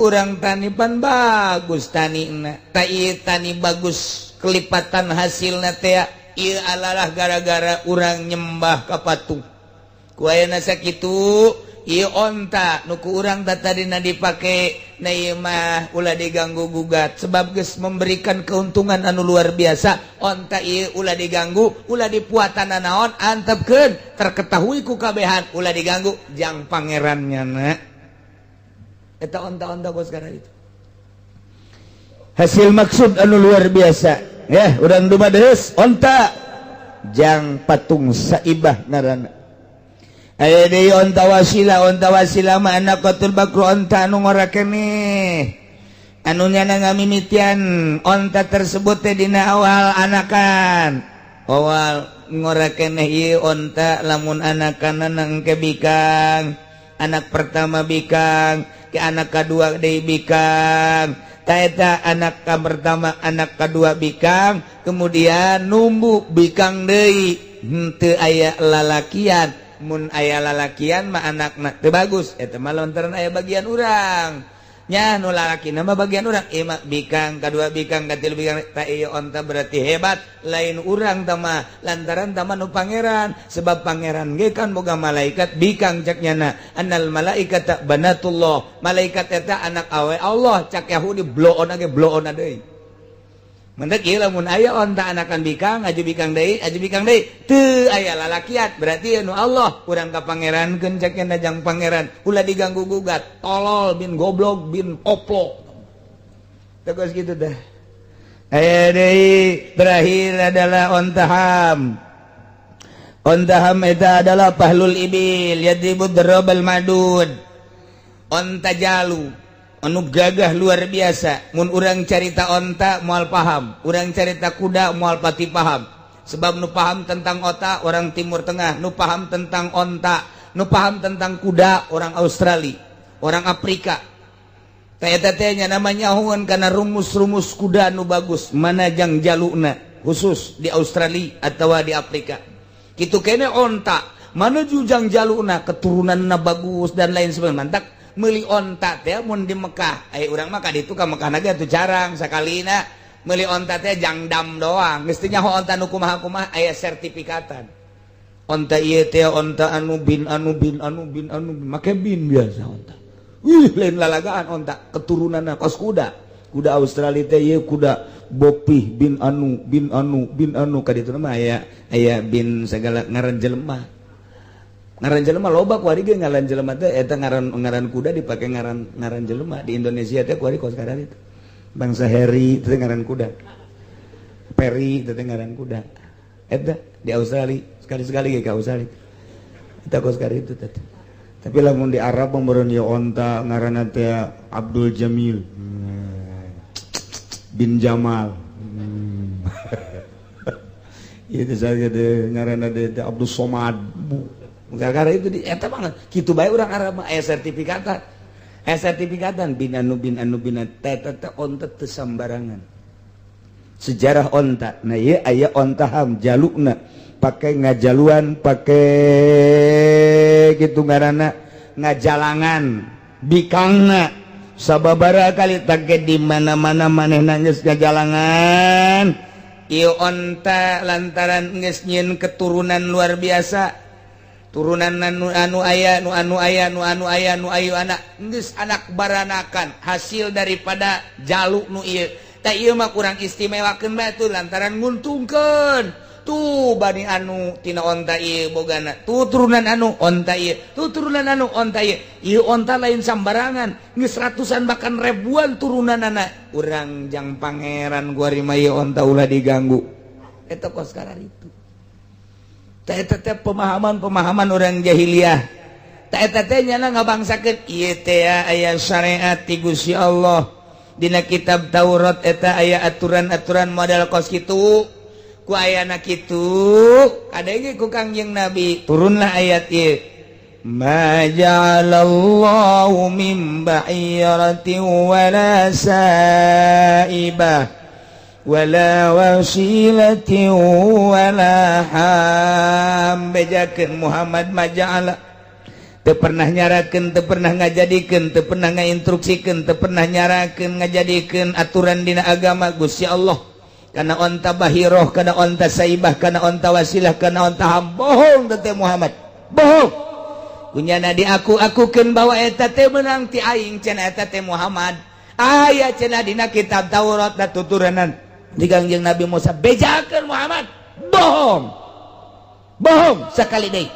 urang tani pan bagus tani na tani, bagus kelipatan hasilna teh. Ieu alalah gara-gara urang nyembah ka patung ku ayeuna sakitu. Ieu onta nu ku urang tadina dipake na ieu mah ulah diganggu gugat, sebab geus memberikan keuntungan anu luar biasa. Onta ieu ulah diganggu, ulah dipuatan naon, antepkeun, terketahui ku kabehan, ulah diganggu, jang pangerannya na. Eta onta-onta kos sekarang itu hasil maksud anu luar biasa ya. Urang dumadeus onta jang patung, saibah ngaranna. Aya deui onta wasilah. Onta wasilah mah annaqatul bakru, onta anu ngora keneh, anu nyana ngamimitian onta tersebut teh dina awal anakan, awal ngora keneh. Ieu onta lamun anakan engke bikang, anak pertama bikang, ke anak kedua deui bikang. Taeta anak ka pertama, anak kedua bikang, kemudian numbu bikang deui, henteu aya lalakian. Mun aya lalakian mah anakna teu bagus. Eta mah lantaran aya bagian urang nya, nu lalaki nama bagian urang. Ieu mah bikang kadua, bikang katilu, bikang. Ta ieu onta berarti hebat, lain urang tama, lantaran tama nu pangeran, sebab pangeran ge kan boga malaikat bikang. Cak nyana annal malaikata banatullah, malaikat eta anak awe Allah cak Yahudi. Bloon ge bloon deui. Mentek ieu lamun aya onta anakan bikang, aju bikang deui, aju bikang deui, teu aya lalakian, berarti nu Allah, urang ka pangerankeun cek nya, jang pangeran, ulah diganggu gugat, tolol bin goblok bin koplok. Terus gitu dah. Aya deui terakhir adalah onta ham. Onta ham eta adalah fahlul ibil yadribu darabal madud. Onta jalu anu gagah luar biasa. Mun urang carita onta moal paham, urang carita kuda moal pati paham, sebab nu paham tentang onta orang Timur Tengah, nu paham tentang onta, nu paham tentang kuda orang Australia, orang Afrika. Kayak namanya hun karena rumus-rumus kuda nu bagus mana jang jaluna khusus di Australia atau di Afrika gitu. Kene onta mana jujang jaluna, keturunan bagus dan lain sebagainya. Mantak Meuli onta teh mun di Mekah, aya urang mah ka ditu ka Mekah ge atuh jarang sakalina. Meuli onta teh jangdam doang, geus teu nyaho onta nu kumaha-kumaha, aya sertifikatan. Onta ieu teh onta anu bin anu bin anu bin anu bin, make bin biasa onta. Wih, lain lalagaan onta keturunanna kos kuda. Kuda Australia teh ieu kuda bopih bin anu bin anu bin anu, ka ditu mah aya aya bin segala ngaran jelema. Ngaran jelema loba kuari ge, ngaran jelema teh eta ngaran ngaran kuda dipake ngaran ngaran jelema. Di Indonesia teh kuari kos kadar itu. Bangsa Harry itu ngaran kuda. Perry itu ngaran kuda. Eta di Australia sekali-sekali ke Australia. Eta kos kari itu teh. Tapi lamun di Arab meureun ieu onta ngaranna teh Abdul Jamil bin Jamal. Itu saja deh ngaranna teh Abdul Somad. Gara-gara itu di eta banget. Kitu bae urang Arab mah aya sertifikatan. Aya sertifikatan bin anu bin anu bin teh teh onta teu sambarangan. Sejarah onta. Nah, ieu aya onta ham jalukna pake ngajaluan, pake gitu ngaranna ngajalangan bikangna sababara kali take di mana-mana manehna geus ngajalangan ieu onta lantaran geus nyieun keturunan luar biasa, turunan anu anu aya nu anu aya nu anu aya nu ayu anak geus anak baranakan hasil daripada jaluk nu ieu teh. Ieu mah kurang istimewakeun bae tuh lantaran nguntungkeun tuh bani anu tina onta ieu bogana tuh turunan anu onta ieu tuh turunan anu onta ieu. Ieu onta lain sambarangan, geus ratusan bahkan ribuan turunan anak urang jang pangeran gua mah ieu onta ulah diganggu. Eta kos itu teh pemahaman-pemahaman orang jahiliyah. Ngabangsakeun ieu teh aya syariat ti Gusti Allah. Dina kitab Taurat eta aya aturan-aturan model kos kitu. Ku ayana kitu kadenge ku Kangjeng Nabi turunlah ayat ieu, ma ja'alallahu min bahiratin wala saibah wala wasilatin wala ham. Bejakeun Muhammad, maja'ala teu pernah nyarakeun, teu pernah ngajadikeun, teu pernah ngainstruksikeun, teu pernah nyarakeun ngajadikeun aturan dina agama Gusti Allah kana onta bahiroh, kana onta saibah, kana onta wasilah, kana onta ham. Bohong teh Muhammad, bohong. Kunyana di aku akukeun bahwa eta teh meunang ti aing cenah eta teh Muhammad. Aya cenah dina kitab Taurat da tuturanan di Kangjeng Nabi Musa. Bejakeun Muhammad bohong, bohong sekali deui.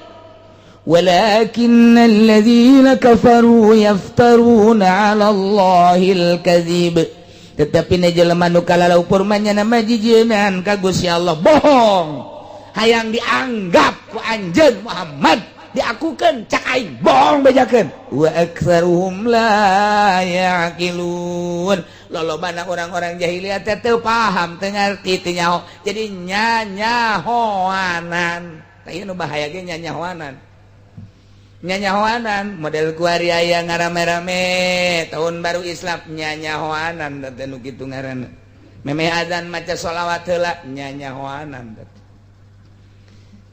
Walakin alladzina kafaru yaftaruna 'ala Allahil kadzib, tetapi ne jelema nu kalalaupur mah nyana jijieun ka Gusti Allah bohong, hayang dianggap ku anjeun Muhammad diakukeun cak aing bohong. Bejakeun wa aktsaruhum la yaqilun. Lolobana orang-orang jahiliyah teh teu paham, teu ngarti, teu nyaho, jadi nyanyahoanan. Tah ieu nu bahaya ge, nyanyahoanan, nyanyahoanan model kuari aya ngarame-rame tahun baru Islam, nyanyahoanan teh nu kitu ngaranna. Memeh azan maca sholawat heula, nyanyahoanan teh.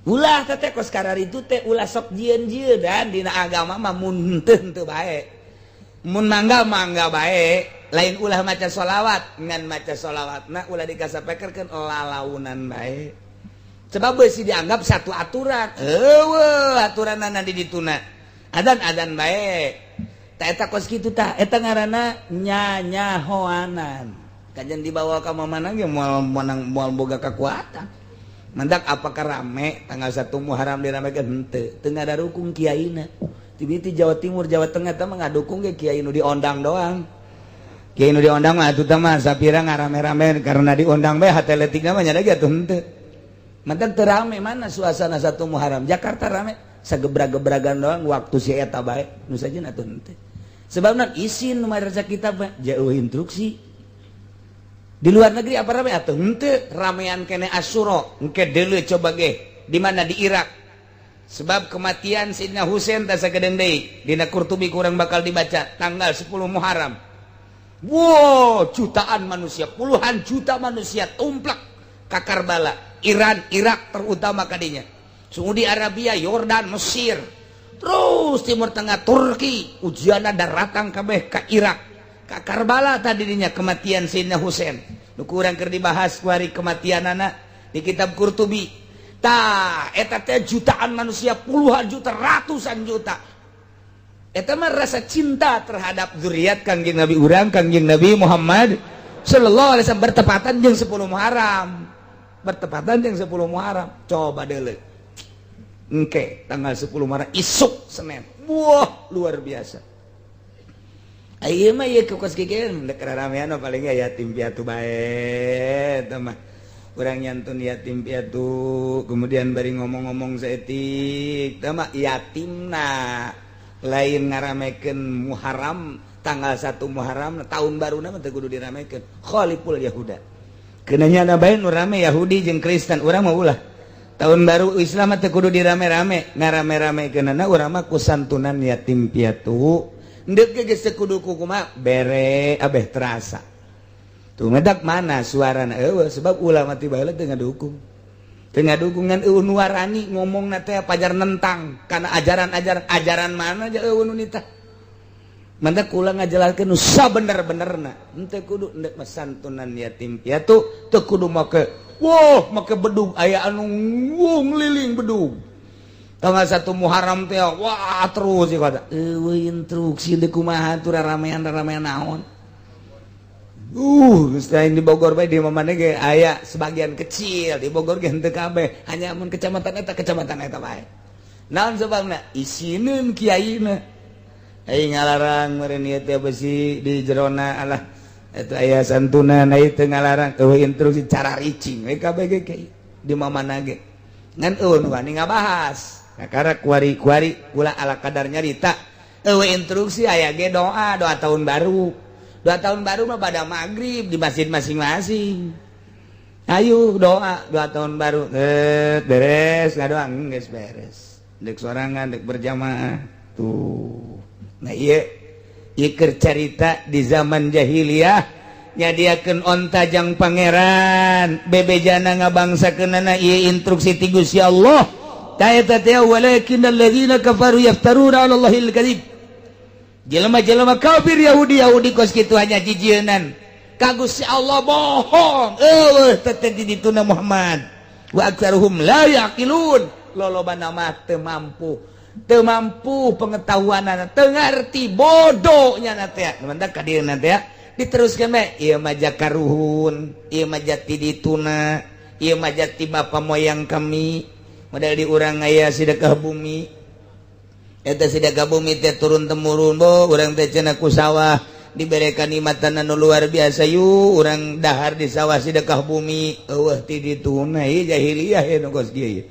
Ulah teh kos itu teh, ulah sok jieun-jieun dan dina agama mah. Mun teu teu bae, mun mangga mangga bae, lain ulah maca sholawat, ngan maca sholawat nah ulah dikasapekerkeun lalaunan bae, sebab besi dianggap satu aturan. Eueuh aturanana di dituna adan adan bae. Ta eta kos kitu tah, eta ngaranna nyanyahoanan. Kajian dibawa ka mana ge moal menang, moal boga kekuatan. Mandak apakah rame tanggal 1 Muharram diramekeun? Henteu, teu ngadukung kiaina. Ti Jawa Timur, Jawa Tengah teh mah ngadukung ge kiai nu diondang doang. Kiai nu diondang mah atuh teh mah sapira ngarame-rame karena diundang bae, hate leutikna mah nya ge atuh henteu. Mantak teu rame. Mana suasana 1 Muharram Jakarta rame? Sagebra-gebragan doang waktu si eta bae nu sajen atuh henteu. Sebabna isin nu madrasah kitab mah jauh instruksi. Di luar negeri apa rame atuh henteu? Ramean kene Asyura engke deuleu coba ge di mana, di Irak, sebab kematian Sidna Husain teh sagedeung deui dina Qurtubi kurang bakal dibaca tanggal 10 Muharram. Wow, jutaan manusia, puluhan juta manusia tumplak ka Karbala, Iran, Irak terutama kadinya. Saudi Arabia, Yordan, Mesir. Terus Timur Tengah, Turki, ujian daratan kabeh ka Irak, ka Karbala. Tadinya kematian Sayyidina Husain nu kurang keur dibahas kuari, kematian anak di kitab Qurtubi. Tah, eta teh jutaan manusia, puluhan juta, ratusan juta. Eta mah rasa cinta terhadap zuriat Kangjeng Nabi urang, Kangjeng Nabi Muhammad sallallahu alaihi wasallam, bertepatan jeung 10 Muharram, bertepatan jeung 10 Muharram. Coba deuleu engke tanggal 10 Muharram, isuk Senin. Wah, luar biasa. Ayo mah ieu kos kieu dek ramean, paling yatim piatu bae. Eta mah urang nyantun yatim piatu, kemudian bari ngomong-ngomong saeutik. Tah mah yatimna, lain ngaramekeun Muharram. Tanggal 1 Muharram, tahun baru mah teu kudu diramekeun. Khaliful Yahuda, kenanya ada bae nu rame Yahudi jeung Kristen. Urang mah ulah, tahun baru Islam mah teu kudu dirame-rame. Ngarame-ramekeunana urang mah ku santunan yatim piatu. Ndek ge geus teu kudu kumaha, bere abeh terasa tuh medak mana suarana. Eueuh, sebab ulama ti baheula teu ngadukung, teu ngadukungan. Eueuh nu warani ngomongna teh pajar nentang kana ajaran-ajaran. Ajaran mana aja eueuh nu nitah. Mantak kula ngajelaskeun nu sabener-benerna. Henteu kudu ndek mah santunan yatim piatu, teu kudu make, wah, make bedug, aya anu ngeliling bedug tanggal 1 Muharram teh. Wah, terus sih kata eueuh instruksi deuk kumaha tuh, ramean-ramean naon. Geus lain di Bogor bae, di mana ge aya sebagian kecil. Di Bogor ge henteu kabeh, hanya mun kecamatan eta bae. Naon sebabna? Isineun kiaina. Ai ngalarang meureun ieu teh besi di jerona. Alah, eta aya santunan, ai teu ngalarang, eueuh instruksi, cara ricing we kabeh ge di mana ge. Ngan eueuh nu wani ngabahas. Kakara kuari-kuari kula ala kadar nyarita. Eueuh instruksi, aya ge doa, doa tahun baru. Doa tahun baru mah pada maghrib di masjid masing-masing. Ayo doa, doa tahun baru. Eh, beres ngadoa geus beres. Dek sorangan, dek berjamaah. Tuh. Nah, ieu ieu keur carita di zaman jahiliyah nyadiakeun onta jang pangeran, bebejana ngabangsakeunana ieu instruksi ti Gusti Allah. Ta eta teh walakinnal ladzina kafaru yaftaruna 'ala Allahil kadzib. Jelema-jelema kafir, Yahudi Yahudi kos kitu, hanya jijienan ka Gusti Allah, bohong. Eueuh teh di dituna Muhammad. Wa aktsaruhum la yaqilun, lolobana mah teu mampu, teu mampu pengetahuanana, teu ngarti, bodohnya na teh. Mantak ka dieu teh diteruskeun bae, ieu mah jakaruhun, ieu mah jati dituna, ieu mah jati bapa moyang kami. Model di urang aya sedekah bumi. Eta sedekah bumi teh turun temurun. Bo urang teh cenah ku sawah diberikan nikmatan anu luar biasa, yuk urang dahar di sawah, sedekah bumi. Eueuh ti dituna. Ieu jahiliyah ya, nu kos kieu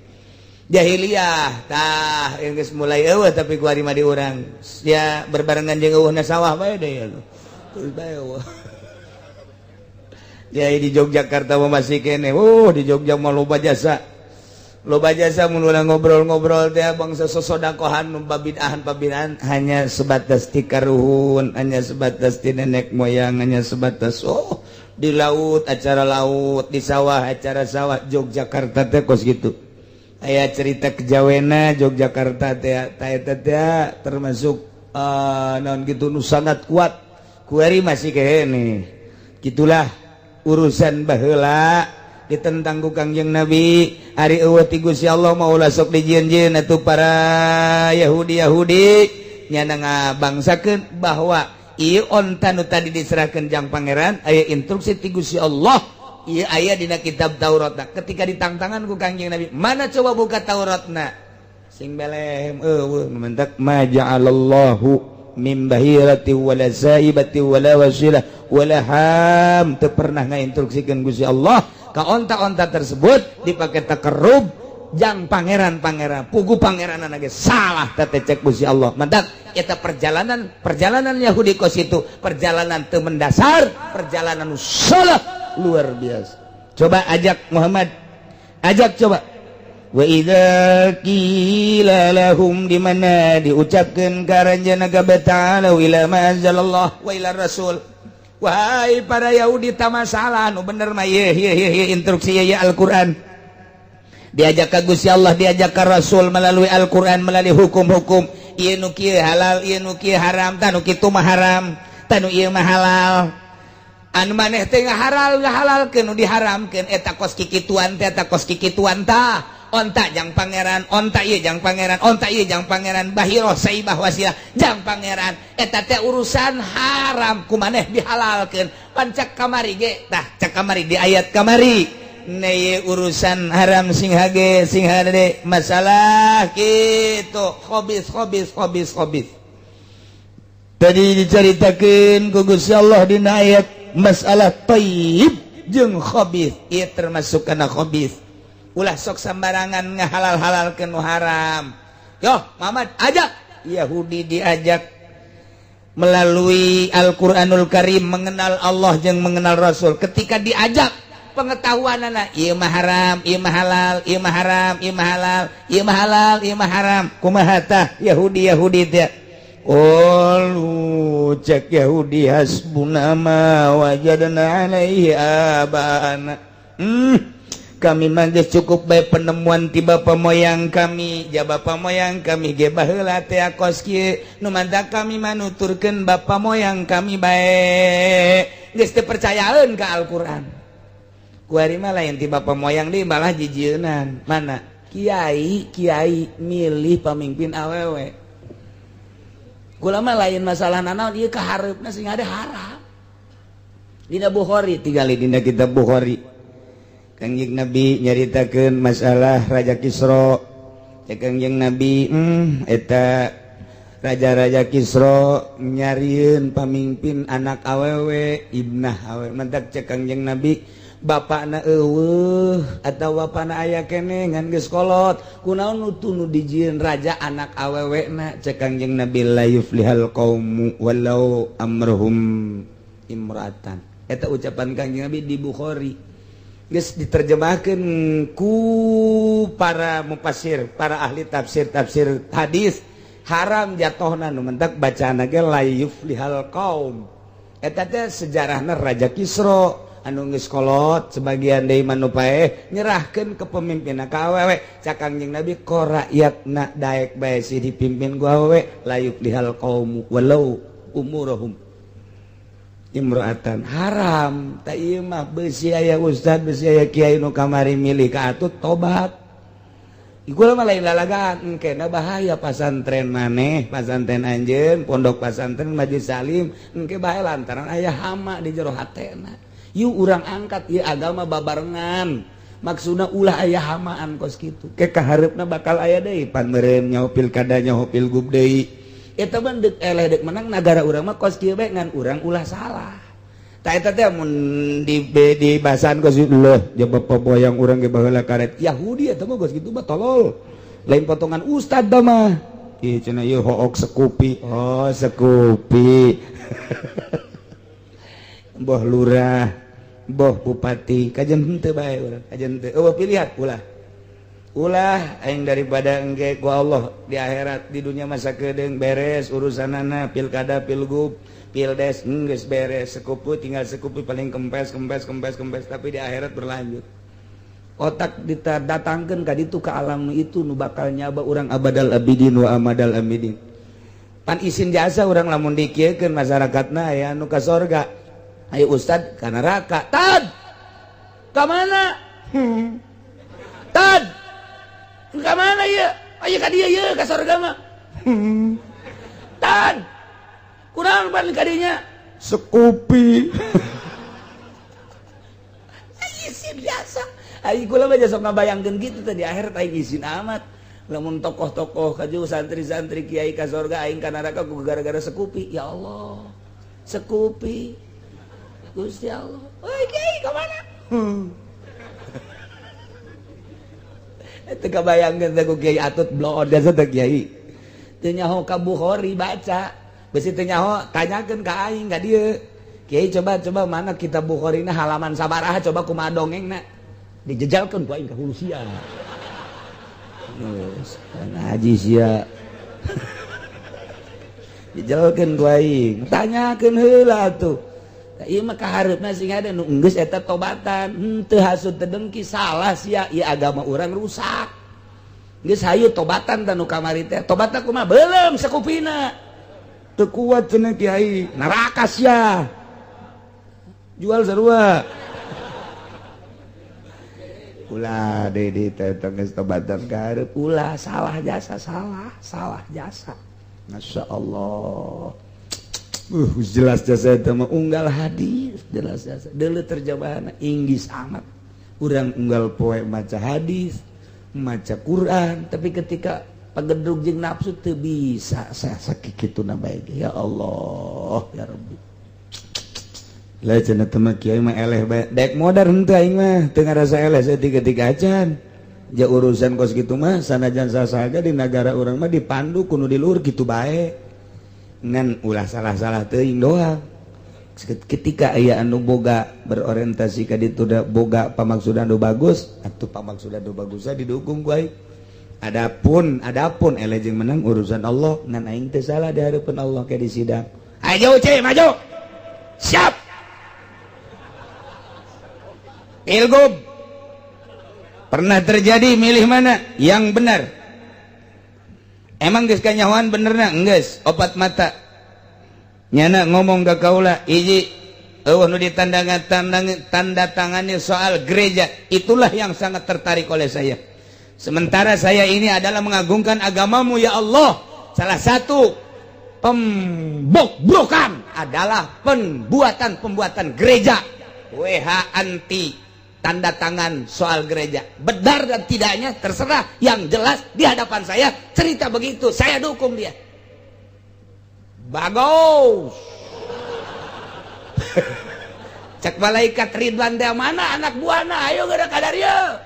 jahiliyah. Tah, geus mulai eueuh, tapi ku mah di urang ya berbarengan jeung eueuhna sawah bae deh ya. Terus bae eueuh. Ya, di Yogyakarta mah masih kene. Oh, di Jogja mah loba jasa, loba jasa. Mun urang ngobrol-ngobrol teh bangsa sosodakohan, babid'ahan pabid'ahan, hanya sebatas ti karuhun, hanya sebatas ti nenek moyang, hanya sebatas, oh, di laut acara laut, di sawah acara sawah. Yogyakarta teh kos gitu. Aya cerita kejawena Yogyakarta teh, teh teh termasuk naon gitu nu sangat kuat kuari masih kene. Gitulah urusan baheula ditentang ku Kangjeng Nabi. Ari eueuh ti Gusti Allah mah ulah sok dijieun-jieun atuh. Para Yahudi Yahudi nyana ngabangsakeun bahwa ieu onta nu tadi diserahkeun jang pangeran aya instruksi ti Gusti Allah, ieu aya dina kitab Taurat. Ketika ditangtangan ku Kangjeng Nabi, mana, coba buka Tauratna, sing belem eueuh. Mentak ma ja'alallahu min bahirati wala saibati wala wasilah wala ham, teu pernah ngainstruksikeun Gusti Allah ka onta-onta tersebut dipakai takarrub jang pangeran-pangeran. Pugu pangeran ge salah teh cek Gusti Allah. Mantak eta perjalanan, perjalanan Yahudi kos itu perjalanan teu mendasar, perjalanan salah luar biasa. Coba ajak Muhammad, ajak coba. Wa idza qila lahum, di mana diucapkeun ka aranjeunna kabeh, ta'alu ila ma anzalallah wa ila rasul. Wahai para Yahudi, tak masalah, nu bener mah ye ye ye, instruksi ye Al-Qur'an. Diajak ka Gusti Allah, diajak ka Rasul melalui Al-Qur'an, melalui hukum-hukum. Ieu nu kieu halal, ieu nu kieu haram, tah nu kitu mah haram, tah nu ieu mah halal. Anu maneh teh ngahalal ngahalalkeun nu diharamkeun, eta kos kikituan teh, eta kos kikituan tah. Onta jang pangeran, onta ieu jang pangeran, onta ieu jang pangeran, Bahirah, Saibah, Wasilah jang pangeran. Eta teh urusan haram ku maneh dihalalkeun. Pan cak kamari ge tah, cak kamari di ayat kamari neye urusan haram sing hage sing hade masalah kitu khobis khobis khobis khobis. Tadi diceritakeun ku Gusti Allah dina ayat masalah thayyib jeung khabis, ieu termasuk kana khabis. Ulah sok sembarangan ngahalal-halal ke nu haram. Yo Muhammad, ajak Yahudi, diajak melalui Al-Qur'anul Karim mengenal Allah jeung mengenal Rasul. Ketika diajak pengetahuan anak, ieu mah haram, ieu mah halal, ieu mah haram, ieu mah halal, ieu mah halal, ieu mah haram, kumaha tah Yahudi Yahudi teh? Qalu, cek Yahudi, hasbuna ma wajadna alaihi abana. Kami mah geus cukup bae penemuan ti bapa moyang kami. Ja bapa moyang kami ge baheula teh kos kieu, nu mantak kami mah nuturkeun bapa moyang kami bae, geus teu percayaeun ka Al-Qur'an. Kuari mah lain ti bapa moyang deui, malah jijieunan. Mana kiai kiai milih pamimpin awewe. Kula mah lain masalah nanaon ieu, kahareupna sing ada haram. Dina Bukhari, tingali dina kitab Bukhari, Kangjeng Nabi nyaritakeun masalah Raja Kisra. Cek Kangjeng Nabi, eta raja-raja Kisra nyarieun pamimpin anak awewe, ibnah awewe." Mantak cek Kangjeng Nabi, bapakna euweuh atawa bapakna aya keneh ngan geus kolot, kunaon nu nu dijieun raja anak awewe na? Cek Kangjeng Nabi, la yuflihal qaumu walau amruhum imra'atan. Eta ucapan Kangjeng Nabi di Bukhari, geus diterjemahkan ku para mufasir, para ahli tafsir, tafsir hadis, haram jatuhna. Nu mentak bacaan ge la yuflihal qaum. Eta teh sejarahna Raja Kisra anu geus kolot, sebagian deui mah nu paeh nyerahkeun kepemimpinan ka awewe. Cak Kangjeng Nabi, ko rakyatna daek bae sih dipimpin ku awewe, la yuflihal qaum walau umuruhum imro'atan, haram. Tak ieu mah besi aya ustad, besi aya kiai nu kamari milih ka atut tobat. Iku mah lain lalagaan, engkena bahaya pasantren maneh, pasantren anjeun, pondok pasantren Majelis Salim, engke bahaya lantaran aya hama di jero hatena. Yuk urang angkat ieu agama babarengan. Maksudna ulah aya hamaan kos kitu. Ke kahareupna bakal aya deui pan meureun nyaho pilkada, nyaho pilgub deui. Eta mah deuk eleh deuk menang nagara urang mah kos kieu bae, ngan urang ulah salah. Tah eta teh mun di bahasan kos leuh ja bapa moyang urang ge baheula karet Yahudi, eta mah geus kitu mah tolol. Lain potongan ustad da mah. Ieu cenah ieu hook sekupi. Oh, sekupi. Boh lurah, boh bupati, kajen henteu bae urang, kajen henteu. Eueuh pilihan ulah. Ulah aing daripada engke ku Allah di akhirat. Di dunia masa kedeung beres urusanana, pilkada, pilgub, pildes geus beres, sekupu tinggal sekupu, paling kempes kempes kempes kempes, tapi di akhirat berlanjut. Otak didatangkeun ka ditu, ka alam itu nu bakal nyaba urang abadal abidin wa amadal amidin. Pan isin jasa urang lamun dikieukeun masyarakatna, aya anu ka sorga, ayo ustad ka neraka. Tad ka mana? Tad ka mana ieu? Aya ka dieu ieu ka sorga mah. Tad kurang pan ka dinya sekupi. Isin biasa. Aing kula mah sok ngabayangkeun kitu teh di akhirat aing isin amat. Lamun tokoh-tokoh kaju, santri-santri, kiai ka sorga, aing ka neraka ku gara-gara sekupi. Ya Allah. Sekupi. Gusti Allah. Oi kiai ka mana? Teu kabayangkeun teh ku Kiai Atut bloon biasa teh kiai. Teu nyaho ka Bukhari baca. Besi teu nyaho tanyakeun ka aing ka dieu. Kiai, coba coba mana kitab Bukhari na halaman sabaraha, coba kumaha dongengna. Dijejalkeun ku aing ka hulu sia. Geus ngaji sia. Dijejalkeun ku aing. Tanyakeun heula atuh. Ieu mah kahareupna sing ada nu geus eta tobatan, henteu hasud teu dengki, salah sia, ieu agama urang rusak. Geus hayu tobatan tah nu kamari teh. Tobatna kumaha? Beuleum sakupina. Teu kuat cenah kiai, neraka sia. Jual sarua. Ulah deui di teh geus tobatan kahareup, ulah salah jasa, salah, salah jasa. Masya Allah. Jelas jasa itu mah unggal hadis jelas jasa. Deuleu terjemahan Inggris amat. Urang unggal poe maca hadis, maca Quran, tapi ketika pagedrug jeung nafsu teu bisa sakituna bae. Ya Allah, ya Rabbi. Lah cenah teh mah kiai mah eleh bae. Dek modar henteu aing mah, teu ngarasa eleh saeutik-eutik acan. Ja urusan kos kitu mah sanajan sasaga di nagara urang mah dipandu kudu di luhur kitu bae. Ngan ulah salah-salah teuing doang. Ketika aya anu boga berorientasi ka ditu da boga pamaksudan nu bagus, atuh pamaksudan nu bagusna didukung ku aing. Adapun adapun eleh jeung menang urusan Allah, ngan aing teu salah di hareupeun Allah ke di sidang. Ayo ce maju. Siap. Pilgub. Pernah terjadi milih mana? Yang benar. Emang geus kanyahoan benerna? Geus, opat mata. Nyana ngomong ka kaula, hiji eueuh nu ditandangan tanda tangani soal gereja, itulah yang sangat tertarik oleh saya. Sementara saya ini adalah mengagungkan agamamu ya Allah. Salah satu pembobrokan adalah pembuatan-pembuatan gereja. WH anti tanda tangan soal gereja. Benar dan tidaknya terserah. Yang jelas di hadapan saya cerita begitu, saya dukung dia. Bagus. Cek malaikat Ridwan teh mana anak buahna, ayo geura kadarieu.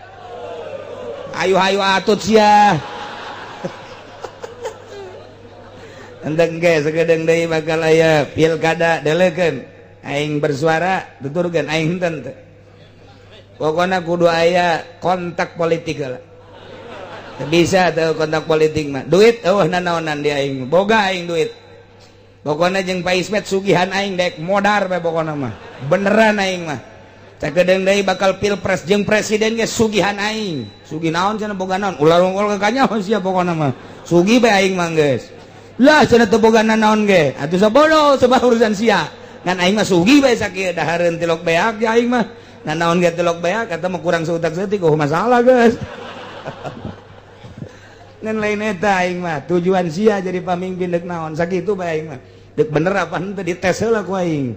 Ayo ayo atut sia. Endeng ge sakedeung deui bakal aya pilkada deleukeun. Aing bersuara tuturkeun aing henteu teh. Pokoknya kudu aya kontak politik lah. Bisa tuh kontak politik mah. Duit eueuh nanaonan di aing. Boga aing duit. Pokoknya jeung Pak Ismet sugihan aing dek modar bae pokokna mah. Beneran aing mah. Sakedeung deui bakal pilpres jeung presiden ge sugihan aing. Sugih naon cenah boga naon? Ulah rungkul ka kanyaho sia pokokna mah. Sugih bae aing mah geus. Lah cenah teu boga nanaon ge. Atuh sabodo sebab urusan sia. Ngan aing mah sugih bae sakieu dahareun tilok beak ya aing mah. Nah naon ge tilok beak kata mah kurang seutak seutik oh masalah guys. Ngan lain eta aing mah tujuan sia jadi pamimpin deuk naon sakitu bae aing mah. Deuk bener apa henteu dites heula ku aing.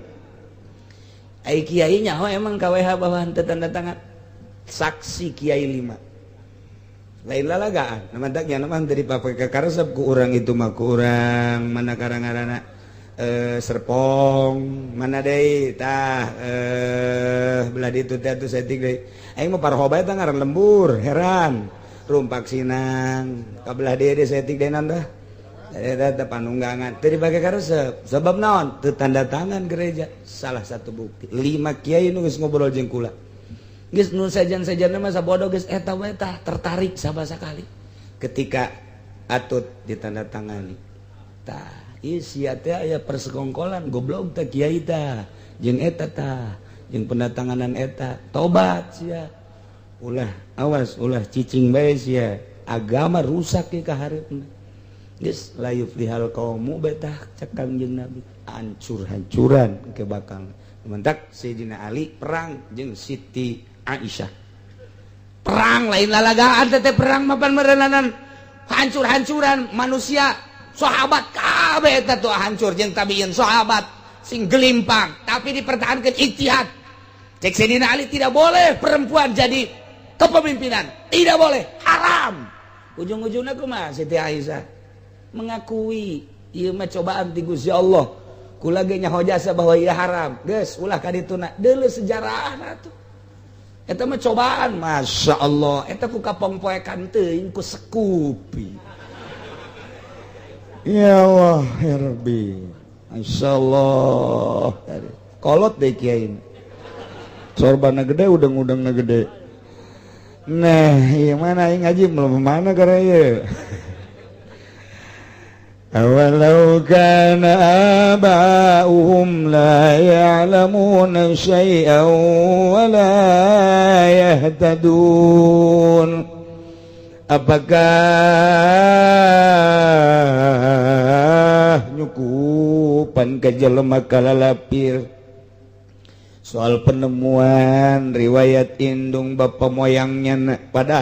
Ai kiai nyaho emang KWH bahwa henteu tanda tangan. Saksi kiai 5. Lain lalagaan, nama nya mah teu dipake ka karesep ku urang itu mah ku urang mana karang-karana Serpong mana deui tah belah ditu teh atuh saeutik deui aing mah parho bae tah ngaran lembur heran Rumpak Sinang ka belah dieu deui saeutik deui naon tah eta teh panunggangan teu dipake karesep sebab naon teu tanda tangan gereja. Salah satu bukti 5 kiai nu geus ngobrol jeung kula geus nu sejen-sejenna mah sabodo geus eta we tah tertarik sabasakali ketika atut ditandatangani tah sia teh aya persekongkolan goblok teh kiai tah jeung eta tah jeung pendatanganan eta tobat sia ulah awas ulah cicing bae sia agama rusak ke ka hareupna geus la yuflihal qaumu betah cek Kangjeng Nabi hancur-hancuran ke bakal mentak Sayyidina Ali perang jeung Siti Aisyah perang lain lalagaan teh perang mapan merenanan hancur-hancuran manusia sahabat kabeh eta tuh hancur jeung tabiin sahabat sing gelimpang tapi dipertahankan ijtihad. Cek Sayyidina Ali tidak boleh perempuan jadi kepemimpinan, tidak boleh, haram. Ujung-ujungnya kumaha Siti Aisyah mengakui ieu mah cobaan ti Gusti Allah. Kula ge nyaho jasa bahwa ieu haram. Geus ulah ka dituna deuleu sejarahna tuh. Eta mah cobaan, Masya Allah. Eta ku kapongpoekan teuing ku sekupi. Ya Allah, ya Rabbi. Masya Allah. Kolot deh kiai. Sorbana gede, udang-udangna gede. Nah, iya mana aing ngaji belum mana karena ieu. أولو كان آباؤهم لا يعلمون شيئا ولا يهتدون. Apakah nyukupan ka jelema kalalapir soal penemuan riwayat indung bapak moyangnya, padahal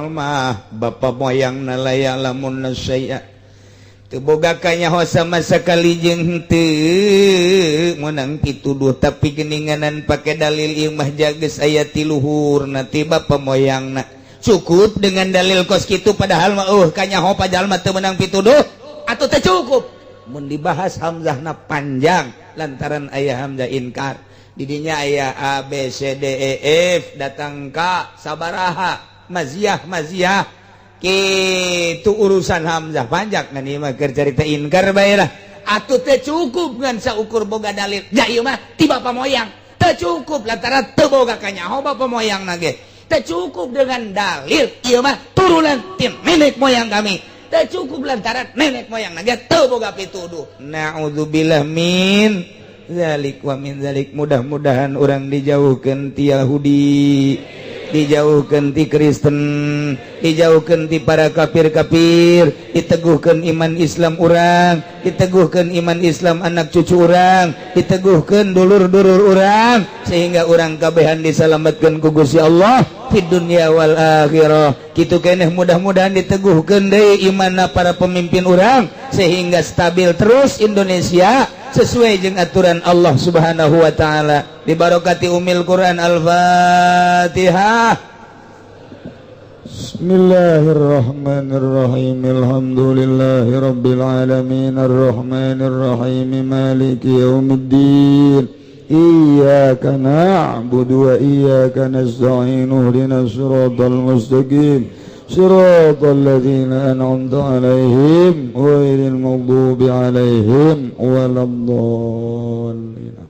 mah bapak moyang لا يعلمون شيئا, teu boga kanyaho sama sekali jeung teu meunang pituduh, tapi geninganan pake dalil ieu mah jages aya ti luhur ti bapak moyangna? Cukup dengan dalil kos kitu, padahal mah kanyaho, padahal mah teu meunang pituduh atau teu cukup? Mun dibahas hamzahna panjang, lantaran aya hamzah inkar didinya, aya A B C D E F datang ka sabaraha maziah maziah kitu. Urusan hamzah panjang ngan ieu mah keur carita inkar bae lah. Atuh teu cukup ngan saukur boga dalil ja ieu mah ti bapa moyang, teu cukup lantaran teu boga kanyaho bapa moyang ge. Teu cukup dengan dalil ieu mah turunan ti nenek moyang kami, teu cukup lantaran nenek moyang ge teu boga pituduh. Naudzubillah min zalik wa min zalik. Mudah-mudahan orang dijauhkan ti Yahudi, dijauhkan ti Kristen, dijauhkan ti para kafir-kafir, diteguhkan iman Islam urang, diteguhkan iman Islam anak cucu urang, diteguhkan dulur-dulur urang, sehingga urang kabehan diselamatkan ku Gusti Allah di dunia wal akhirah. Kitu keneh, mudah-mudahan diteguhkan deui imanna para pemimpin urang sehingga stabil terus Indonesia sesuai jeung aturan Allah Subhanahu wa taala. Dibarokati Umil Quran, Al-Fatihah. Bismillahirrahmanirrahim. Alhamdulillahi rabbil alamin, arrahmanir rahim, maliki yaumiddin. Iyyaka na'budu wa iyyaka nasta'in, ihdinas siratal mustaqim, siratal ladzina an'amta 'alaihim, ghairil maghdubi 'alaihim waladdallin.